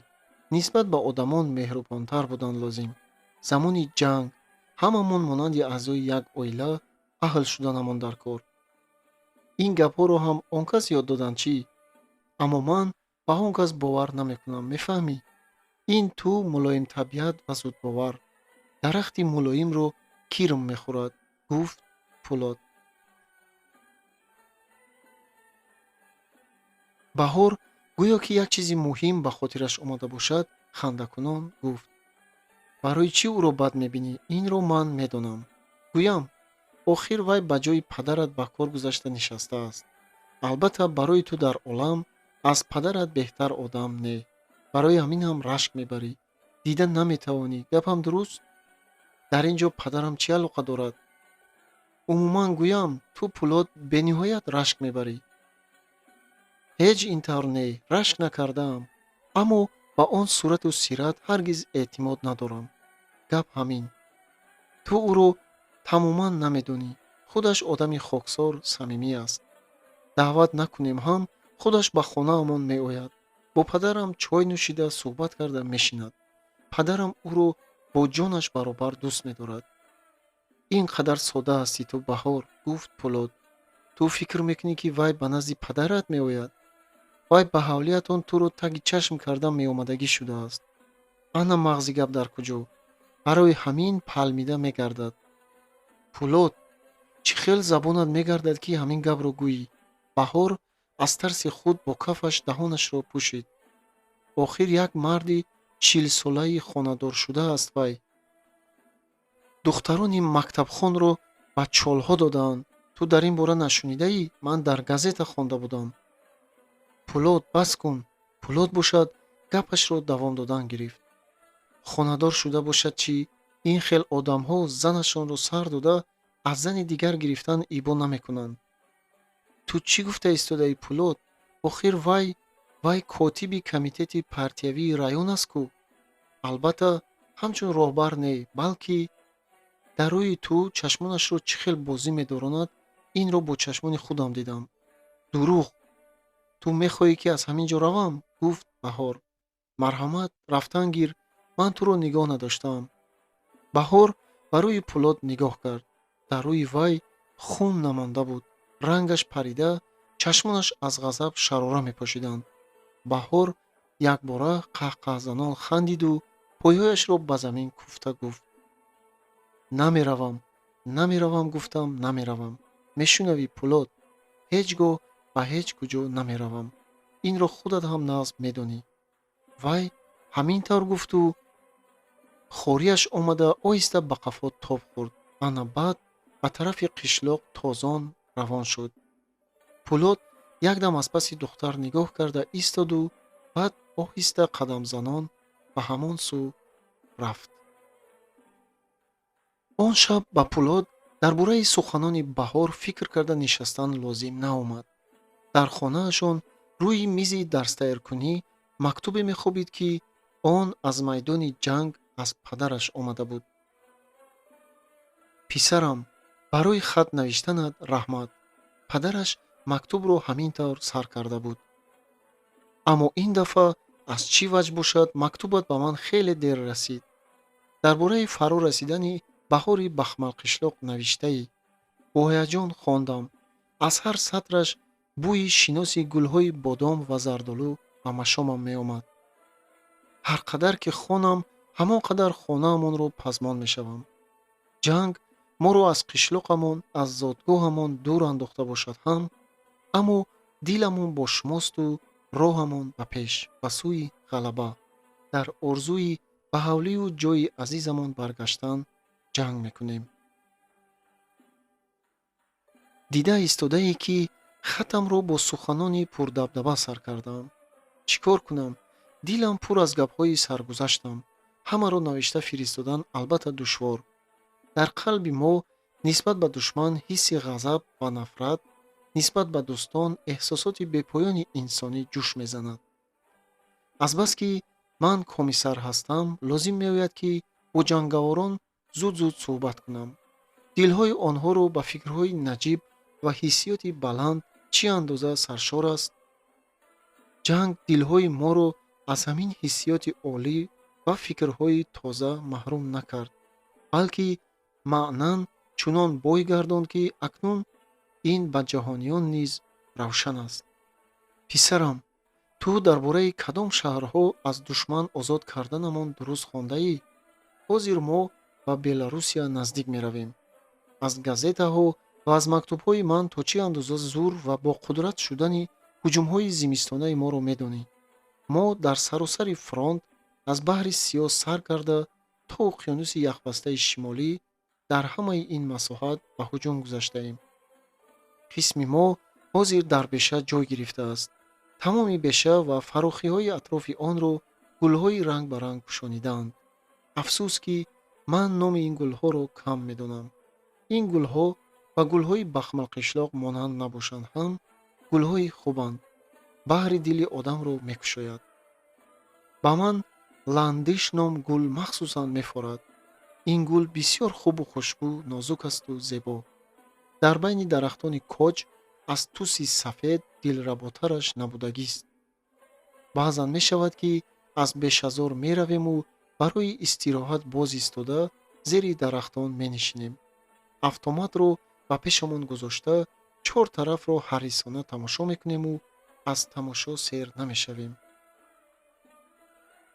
Нисбат ба одамон меҳрубонтар будан лозим. Замони ҷанг ҳамамон монанди аъзои як оила аҳл шуданамон дар кор. Ин гапҳоро ҳам он кас ёд доданд чӣ? Аммо ман ба он кас бовар намекунам, мефаҳмӣ? Ин ту мулоимтабиат ва зудбовар. Дарахти мулоимро кирм мехӯрад, гуфт Пулод. Баҳор гӯё ки як чизи муҳим ба хотираш омада бошад, хандакунон гуфт: барои чӣ ӯро бад мебинӣ, инро ман медонам. Гӯям, охир вай ба ҷои падарат ба кор гузашта нишастааст. Албатта, барои ту дар олам аз падарат беҳтар одам не. Барои ҳамин ҳам рашк мебарӣ. Дида наметавонӣ. Гапам дуруст? Дар ин ҷо падарам чӣ алоқа дорад? Умуман гӯям, ту, Пулод, бениҳоят рашк мебарӣ. Ҳеҷ ин тавр не, рашк накардаам, аммо ба он сурату сират ҳаргиз эътимод надорам. Гап ҳамин. Ту ӯро тамоман намедонӣ. Худаш одами хоксор, самимӣ аст. Даъват накунем ҳам, худаш ба хонаамон меояд. Бо падарам чой нӯшида, суҳбат карда мешинад. Падарам ӯро бо ҷонаш баробар дӯст медорад. Ин қадар содда ҳастӣ ту, Баҳор, гуфт Пулод. Ту фикр мекунӣ, ки вай ба назди падарат меояд? Вай ба ҳавлиятон туро таги чашм карда меомадагӣ шудааст. Ана мағзи гап дар куҷо? Барои ҳамин палмида мегардад. Пулод, чӣ хел забонат мегардад, ки ҳамин гапро гӯӣ? Баҳор аз тарси худ бо кафаш даҳонашро пӯшид. Охир як марди 40-солаи хонадоршуда аст вай. Духтарони мактабхонро ба чолҳо додаанд. Ту дар ин бора нашунидаӣ? Ман дар газета хонда будам. Пулод, бас кун. Пулод бошад, гапашро давом додан гирифт. Хонадор шуда бошад чӣ? Ин хел одамҳо занашонро сар дода, аз зани дигар гирифтан ибо намекунанд. Ту чӣ гуфта истодаӣ, Пулод? Охир вай котиби комитети партиявии район аст ку. Албатта, ҳамчун роҳбар не, балки дар рӯи ту чашмонашро чӣ хел бозӣ медоронад, инро бо чашмони худам дидам. Дурӯғ! Ту мехоҳӣ, ки аз ҳамин ҷо равам? Гуфт Баҳор. Марҳамат, рафтан гир, ман туро нигоҳ надоштаам. Баҳор ба рӯи Пулод нигоҳ кард. Дар рӯи вай хун намонда буд. Рангаш парида, чашмонаш аз ғазаб шарора мепошиданд. Баҳор якбора қаҳқаҳзанон хандиду пойҳояшро ба замин куфта гуфт: намеравам, намеравам, гуфтам, намеравам. Мешунавӣ, Пулод? Ҳеҷ гоҳ ба ҳеҷ куҷо намеравам. Инро худат ҳам нағз медонӣ. Вай ҳамин тавр гуфту хорияш омада оҳиста ба қафо тоб хӯрд. Ана баъд ба тарафи қишлоқ тозон равон шуд. Пулод якдам аз паси духтар нигоҳ карда истоду баъд оҳиста қадамзанон ба ҳамон сӯ рафт. Он шаб ба Пулод дар бораи суханони Баҳор фикр карда нишастан лозим наомад. Дар хонаашон рӯи мизи дарстайёркунӣ мактубе мехобид, ки он аз майдони ҷанг аз падараш омада буд. Писарам, барои хат навиштанат раҳмат. Падараш мактубро ҳамин тавр сар карда буд. Аммо ин дафъа аз чӣ ваҷ бошад, мактубат ба ман хеле дер расид. Дар бораи фаро расидани баҳори Бахмалқишлоқ навиштаӣ. Бо ҳаяҷон хондам. Аз ҳар сатраш бӯи шиноси гулҳои бодом ва зардолу ба машомам меомад. Ҳар қадар ки хонам, ҳамон қадар хонаамонро пазмон мешавам. Ҷанг моро аз қишлоқамон, аз зодгоҳамон дур андохта бошад ҳам, аммо диламон бо шумосту роҳамон ба пеш, ба сӯи ғалаба. Дар орзуи ба ҳавлию ҷойи азизамон баргаштан ҷанг мекунем. Дида истодаӣ, ки хатамро бо суханони пурдабдаба сар кардаам. Чӣ кор кунам? Дилам пур аз гапҳои саргузаштам. Ҳамаро навишта фиристодан албатта душвор. Дар қалби мо нисбат ба душман ҳисси ғазаб ва нафрат, нисбат ба дӯстон эҳсосоти бепоёни инсонӣ ҷӯш мезанад. Азбаски ман комиссар ҳастам, лозим меояд, ки бо ҷангаворон зуд-зуд суҳбат кунам. Дилҳои онҳоро ба фикрҳои наҷиб ва ҳиссиёти баланд чӣ андоза саршор аст. Ҷанг дилҳои моро аз ҳамин ҳиссиёти олӣ ва фикрҳои тоза маҳрум накард, балки маънан чунон бой гардонд, ки акнун ин ба ҷаҳониён низ равшан аст. Писарам, ту дар бораи кадом шаҳрҳо аз душман озод карданамон дуруст хондаӣ? Ҳозир мо ба Беларусия наздик меравем. Аз газетаҳо ва аз мактубҳои ман то чӣ андоза зур ва бо қудрат шудани ҳуҷумҳои зимистонаи моро медонӣ. Мо дар саросари фронт аз баҳри Сиёҳ сар карда то уқёнуси яхбастаи шимолӣ дар ҳамаи ин масоҳат ба ҳуҷум гузаштаем. Қисми мо ҳозир дар беша ҷой гирифтааст. Тамоми беша ва фарохиҳои атрофи онро гулҳои рангбаранг пӯшонидаанд. Афсӯс, ки ман номи ин гулҳоро кам медонам. Ин гулҳо Ба гулҳои Бахмалқишлоқ монанд набошанд ҳам, гулҳои хубанд, баҳри дили одамро мекушояд. Ба ман ландиш ном гул махсусан мефорад. Ин гул бисёр хубу хушбӯ, нозук асту зебо. Дар байни дарахтони коҷ аз туси сафед дилработараш набудагист. Баъзан мешавад, ки аз бешазор меравему барои истироҳат боз истода зери дарахтон менишинем. Автоматро ба пешамон гузошта, чор тарафро ҳарисона тамошо мекунему аз тамошо сер намешавем.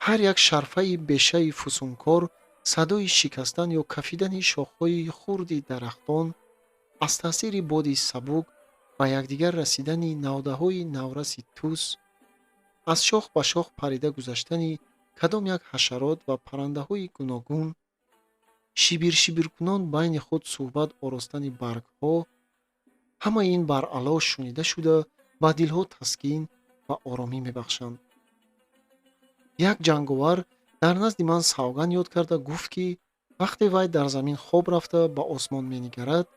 Ҳар як шарфаи бешаи фусункор, садои шикастан ё кафидани шохҳои хурди дарахтон, аз таъсири боди сабук ба якдигар расидани навдаҳои навраси тус, аз шох ба шох парида гузаштани кадом як ҳашарот ва паррандаҳои гуногун, шибиршибиркунон байни худ суҳбат оростани баргҳо, ҳамаи ин баръало шунида шуда, ба дилҳо таскин ва оромӣ мебахшанд. Як ҷанговар дар назди ман савганд ёд карда гуфт, ки вақте вай дар замин хоб рафта ба осмон менигарад,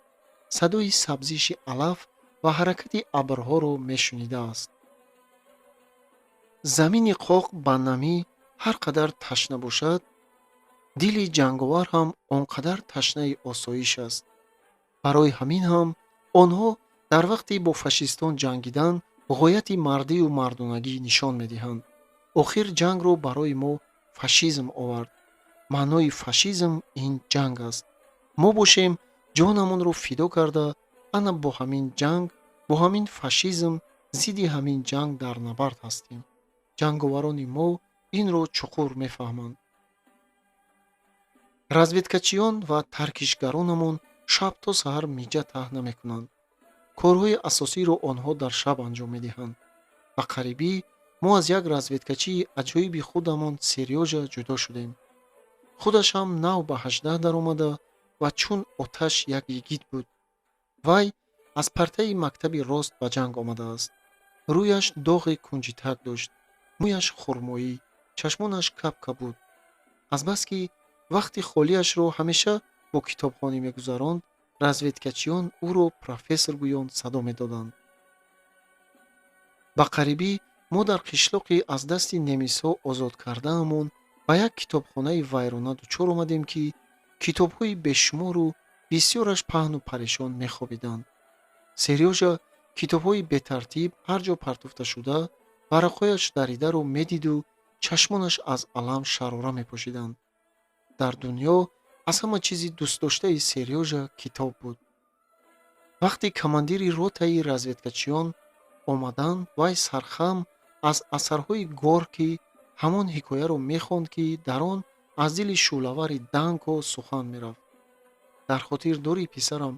садои сабзиши алаф ва ҳаракати абрҳоро мешунидааст. Замини қоқ ба намӣ ҳар қадар ташна бошад, дили ҷанговар ҳам он қадар ташнаи осоиш аст. Барои ҳамин ҳам онҳо дар вақти бо фашистон ҷангидан ғояти мардию мардонагӣ нишон медиҳанд. Охир ҷангро барои мо фашизм овард. Маънои фашизм ин ҷанг аст. Мо бошем, ҷонамонро фидо карда, ана бо ҳамин ҷанг, бо ҳамин фашизм, зидди ҳамин ҷанг дар набард ҳастем. Ҷанговарони мо инро чуқур мефаҳманд. Разведкачиён ва таркишгаронамон шаб то саҳар миҷа таҳ намекунанд. Корҳои асосиро онҳо дар шаб анҷом медиҳанд. Ба қарибӣ мо аз як разведкачии аҷоиби худамон Серёжа ҷудо шудем. Худаш ҳам нав ба 18 даромада ва чун оташ як йигит буд. Вай аз партаи мактаби рост ба ҷанг омадааст. Рӯяш доғи кунҷитак дошт, мӯяш хурмоӣ, чашмонаш кабкабуд. Азбаски вақти холиашро ҳамеша бо китобхонӣ мегузаронд, разведкачиён ӯро профессор гӯён садо медоданд. Ба қарибӣ мо дар қишлоқи аз дасти немисҳо озод кардаамон ба як китобхонаи вайрона дучор омадем, ки китобҳои бешумору бисёраш паҳну парешон мехобиданд. Серёжа китобҳои бетартиб ҳар ҷо партофташуда, варақҳояш даридаро медиду чашмонаш аз алам шарора мепошиданд. Дар дунё аз ҳама чизи дӯстдоштаи Серёжа китоб буд. Вақте командири ротаи разведкачиён омаданд, вай сархам аз асарҳои Горький ҳамон ҳикояро мехонд, ки дар он аз дили шӯълавари Данко сухан мерафт. Дар хотир дорӣ, писарам,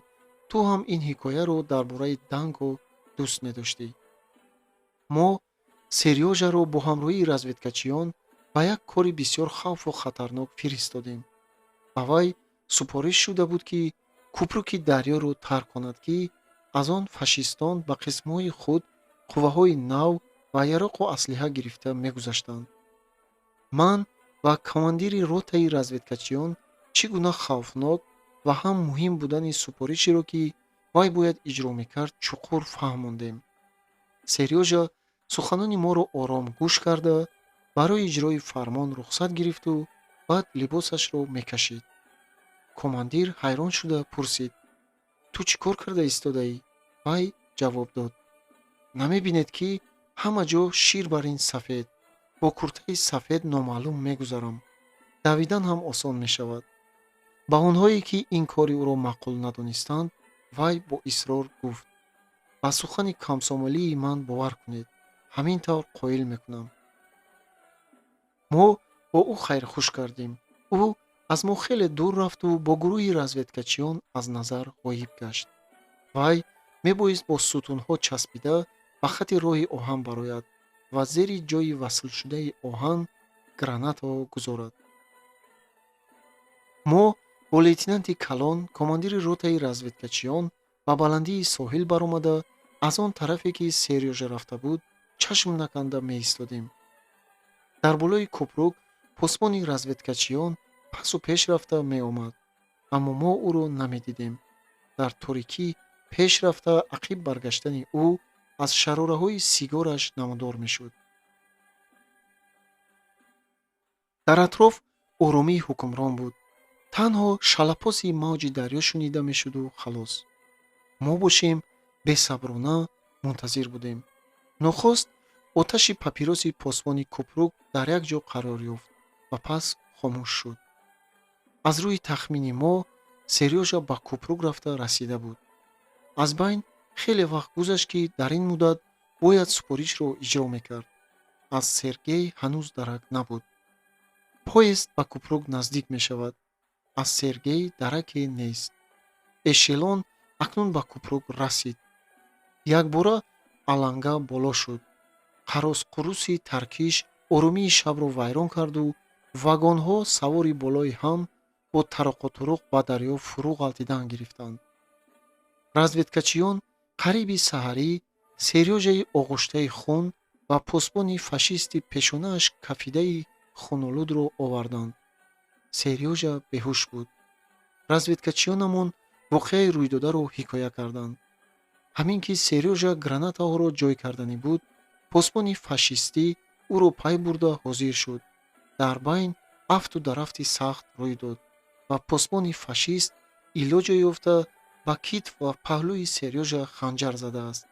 ту ҳам ин ҳикояро дар бораи Данко дӯст медоштӣ. Мо Серёжаро бо ҳамроҳии разведкачиён ба як кори бисёр хавфу хатарнок фиристодем. Ба вай супориш шуда буд, ки кӯпруки дарёро тарк кунад, ки аз он фашистон ба қисмҳои худ қувваҳои нав ва яроқу аслиҳа гирифта мегузаштанд. Ман ва командири ротаи разведкачиён чӣ гуна хавфнок ва ҳам муҳим будани супоришеро, ки вай бояд иҷро мекард, чуқур фаҳмондем. Серёжа суханони моро ором гӯш карда, барои иҷрои фармон рухсат гирифту баъд либосашро мекашид. Командир ҳайрон шуда пурсид: «Ту чӣ кор карда истодаӣ?» Вай ҷавоб дод: «Намебинед, ки ҳама ҷо шир бар ин сафед, бо куртаи сафед номаълум мегузарам, давидан ҳам осон мешавад». Ба онҳое, ки ин кори ӯро маъқул надонистанд, вай бо исрор гуфт: «Ба сухани комсомолии ман бовар кунед, ҳамин тавр қоил мекунам». Мо бо ӯ хайрхуш кардем. Ӯ аз мо хеле дур рафту бо гурӯҳи разведкачиён аз назар ғоиб гашт. Вай мебоист бо сутунҳо часпида ба хати роҳи оҳан барояд ва зери ҷойи васлшудаи оҳан гранатаҳо гузорад. Мо бо лейтенанти калон, командири ротаи разведкачиён, ба баландии соҳил баромада, аз он тарафе, ки Серёжа рафта буд, чашм наканда меистодем. Дар болои кӯпрук посбони разведкачиён пасу пеш рафта меомад, аммо мо ӯро намедидем. Дар торикӣ пеш рафта, ақиб баргаштани ӯ аз шарораҳои сигораш намудор мешуд. Дар атроф оромии ҳукмрон буд. Танҳо шалапоси мавҷи дарё шунида мешуду халос. Мо бошем, бесаброна мунтазир будем. Нохост оташи папироси посбони купрук дар як ҷо қарор ёфт ва пас хомӯш шуд. Аз рӯи тахмини мо, Серёжа ба купрук рафта расида буд. Аз байн хеле вақт гузашт, ки дар ин муддат бояд супоришро иҷро мекард. Аз Сергей ҳанӯз дарак набуд. Поезд ба купрук наздик мешавад. Аз Сергей дараке нест. Эшелон акнун ба купрук расид. Якбора аланга боло шуд. Қаросқуруси таркиш оромии шабро вайрон карду вагонҳо савори болои ҳам бо тароқутуруқ ба дарё фурӯ ғалтидан гирифтанд. Разведкачиён қариби саҳарӣ Серёжаи оғуштаи хун ва посбони фашисти пешонааш кафидаи хунолудро оварданд. Серёжа беҳуш буд. Разведкачиёнамон воқеаи рӯйдодаро ҳикоя карданд. Ҳамин ки Серёжа гранатаҳоро ҷой карданӣ буд, посбони фашистӣ ӯро пай бурда ҳозир шуд. Дар байн афту дарафти сахт рӯй дод ва посбони фашист илоҷо ёфта ба китф ва паҳлӯи Серёжа ханҷар задааст.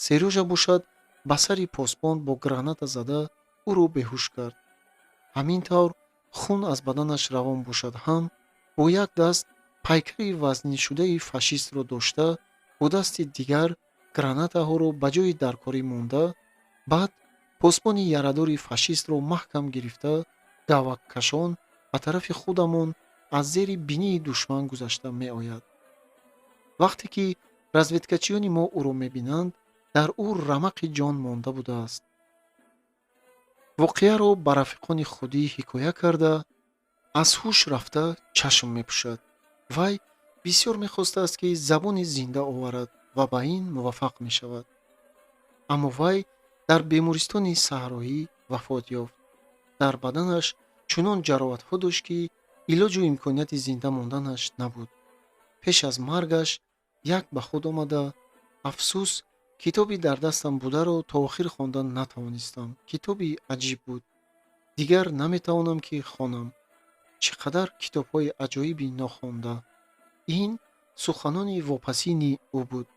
Серёжа бошад, ба сари посбон бо граната зада ӯро беҳуш кард. Ҳамин тавр хун аз баданаш равон бошад ҳам, бо як даст пайкари вазниншудаи фашистро дошта, бо дасти дигар гранатаҳоро ба ҷои даркорӣ монда, баъд посбони ярадори фашистро маҳкам гирифта, гаваккашон ба тарафи худамон аз зери бинии душман гузашта меояд. Вақте ки разведкачиёни мо ӯро мебинанд, дар ӯ рамақи ҷон монда будааст. Воқеаро ба рафиқони худӣ ҳикоя карда, аз ҳуш рафта чашм мепӯшад. Вай бисёр мехостааст, ки забони зинда оварад ва ба ин муваффақ мешавад. Аммо вай дар бемористони саҳроӣ вафот ёфт. Дар баданаш чунон ҷароҳатҳо дошт, ки илоҷу имконияти зинда монданаш набуд. Пеш аз маргаш як ба худ омада: «Афсӯс, китоби дар дастам бударо то охир хондан натавонистам. Китоби аҷиб буд. Дигар наметавонам, ки хонам. Чӣ қадар китобҳои аҷоиби нохонда». Ин суханони вопасини ӯ буд.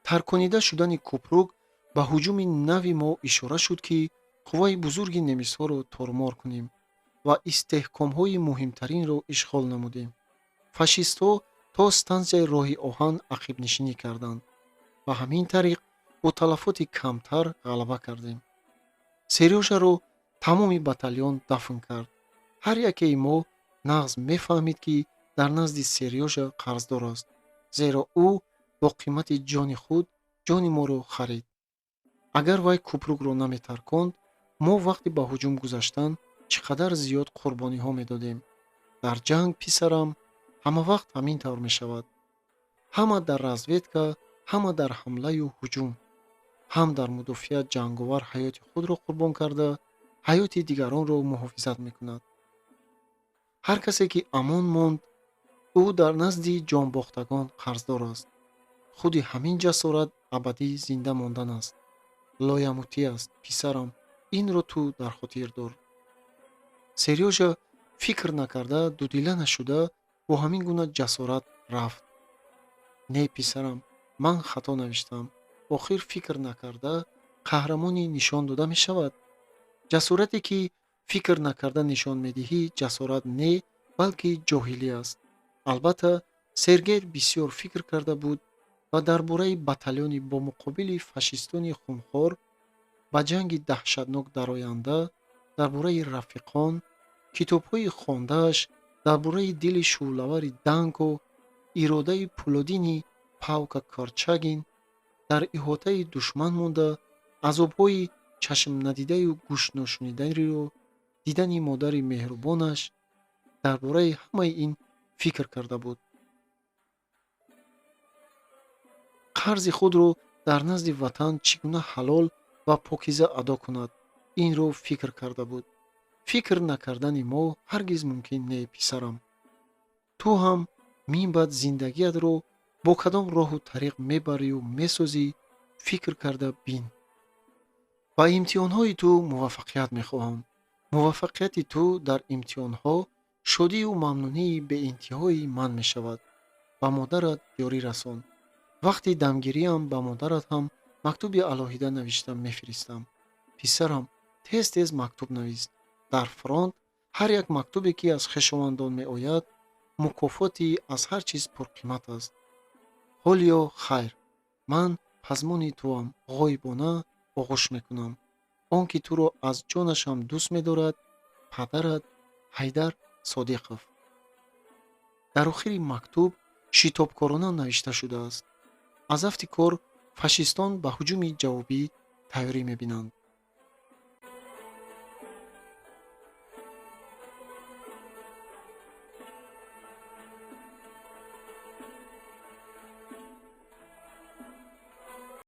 Тарконида шудани купрук ба ҳуҷуми нави мо ишора шуд, ки қувваи бузурги немисҳоро тормор кунем ва истеҳкомҳои муҳимтаринро ишғол намудем. Фашистҳо то стансияи роҳи оҳан ақибнишинӣ карданд. Ба ҳамин тариқ бо талафоти камтар ғалаба кардем. Серёжаро тамоми батальон дафн кард. Ҳар якеи мо нағз мефаҳмид, ки дар назди Серёжа қарздор аст, зеро ӯ бо қимати ҷони худ ҷони моро харид. Агар вай купрукро наметарконд, мо вақти ба ҳуҷум гузаштан чӣ қадар зиёд қурбониҳо медодем. Дар ҷанг, писарам, ҳамавақт ҳамин тавр мешавад. Ҳама дар разведка, ҳама дар ҳамлаю ҳуҷум, ҳам дар мудофиа ҷанговар ҳаёти худро қурбон карда, ҳаёти дигаронро муҳофизат мекунад. Ҳар касе ки амон монд, ӯ дар назди ҷонбохтагон қарздор аст. Худи ҳамин ҷасорат абадӣ зинда мондан аст. Лоямутӣ аст, писарам, инро ту дар хотир дор. Серёжа фикр накарда, дудила нашуда, бо ҳамин гуна ҷасорат рафт. Не, писарам, ман хато навиштам. Охир фикр накарда қаҳрамонӣ нишон дода мешавад? Ҷасорате, ки фикр накарда нишон медиҳӣ, ҷасорат не, балки ҷоҳилӣ аст. Албатта, Сергей бисёр фикр карда буд ва дар бораи батальони бо муқобили фашистони хунхор ба ҷанги даҳшатнок дароянда, дар бораи рафиқон, китобҳои хондааш, дар бораи дили шӯълавари Данко, иродаи пӯлодини Павка Корчагин, дар иҳотаи душман монда, азобҳои чашмнадидаю гӯшношунидариро дидани модари меҳрубонаш, дар бораи ҳамаи ин фикр карда буд. Қарзи худро дар назди ватан чӣ гуна ҳалол ва покиза адо кунад, инро фикр карда буд. Фикр накардани мо ҳаргиз мумкин не, писарам. Ту ҳам Минбаъд зиндагиатро бо кадом роҳу тариқ мебарию месозӣ, фикр карда бин. Ба имтиҳонҳои ту муваффақият мехоҳам. Муваффақияти ту дар имтиҳонҳо шодию мамнунии беинтиҳои ман мешавад. Ба модарат ёрӣ расон. Вақти дамгириам ба модарат ҳам мактуби алоҳида навишта мефиристам. Писарам, тез тез мактуб навис. Дар фронт ҳар як мактубе, ки аз хешовандон меояд, мукофоти аз ҳар чиз пурқимат аст. Ҳолиё хайр, ман пазмони туам, ғоибона оғӯш мекунам. Он ки туро аз ҷонашам дӯст медорад, падарат Ҳайдар Содиқов. Дар охири мактуб шитобкорона навишта шудааст: аз афти кор фашистон ба ҳуҷуми ҷавобӣ тайёрӣ мебинанд.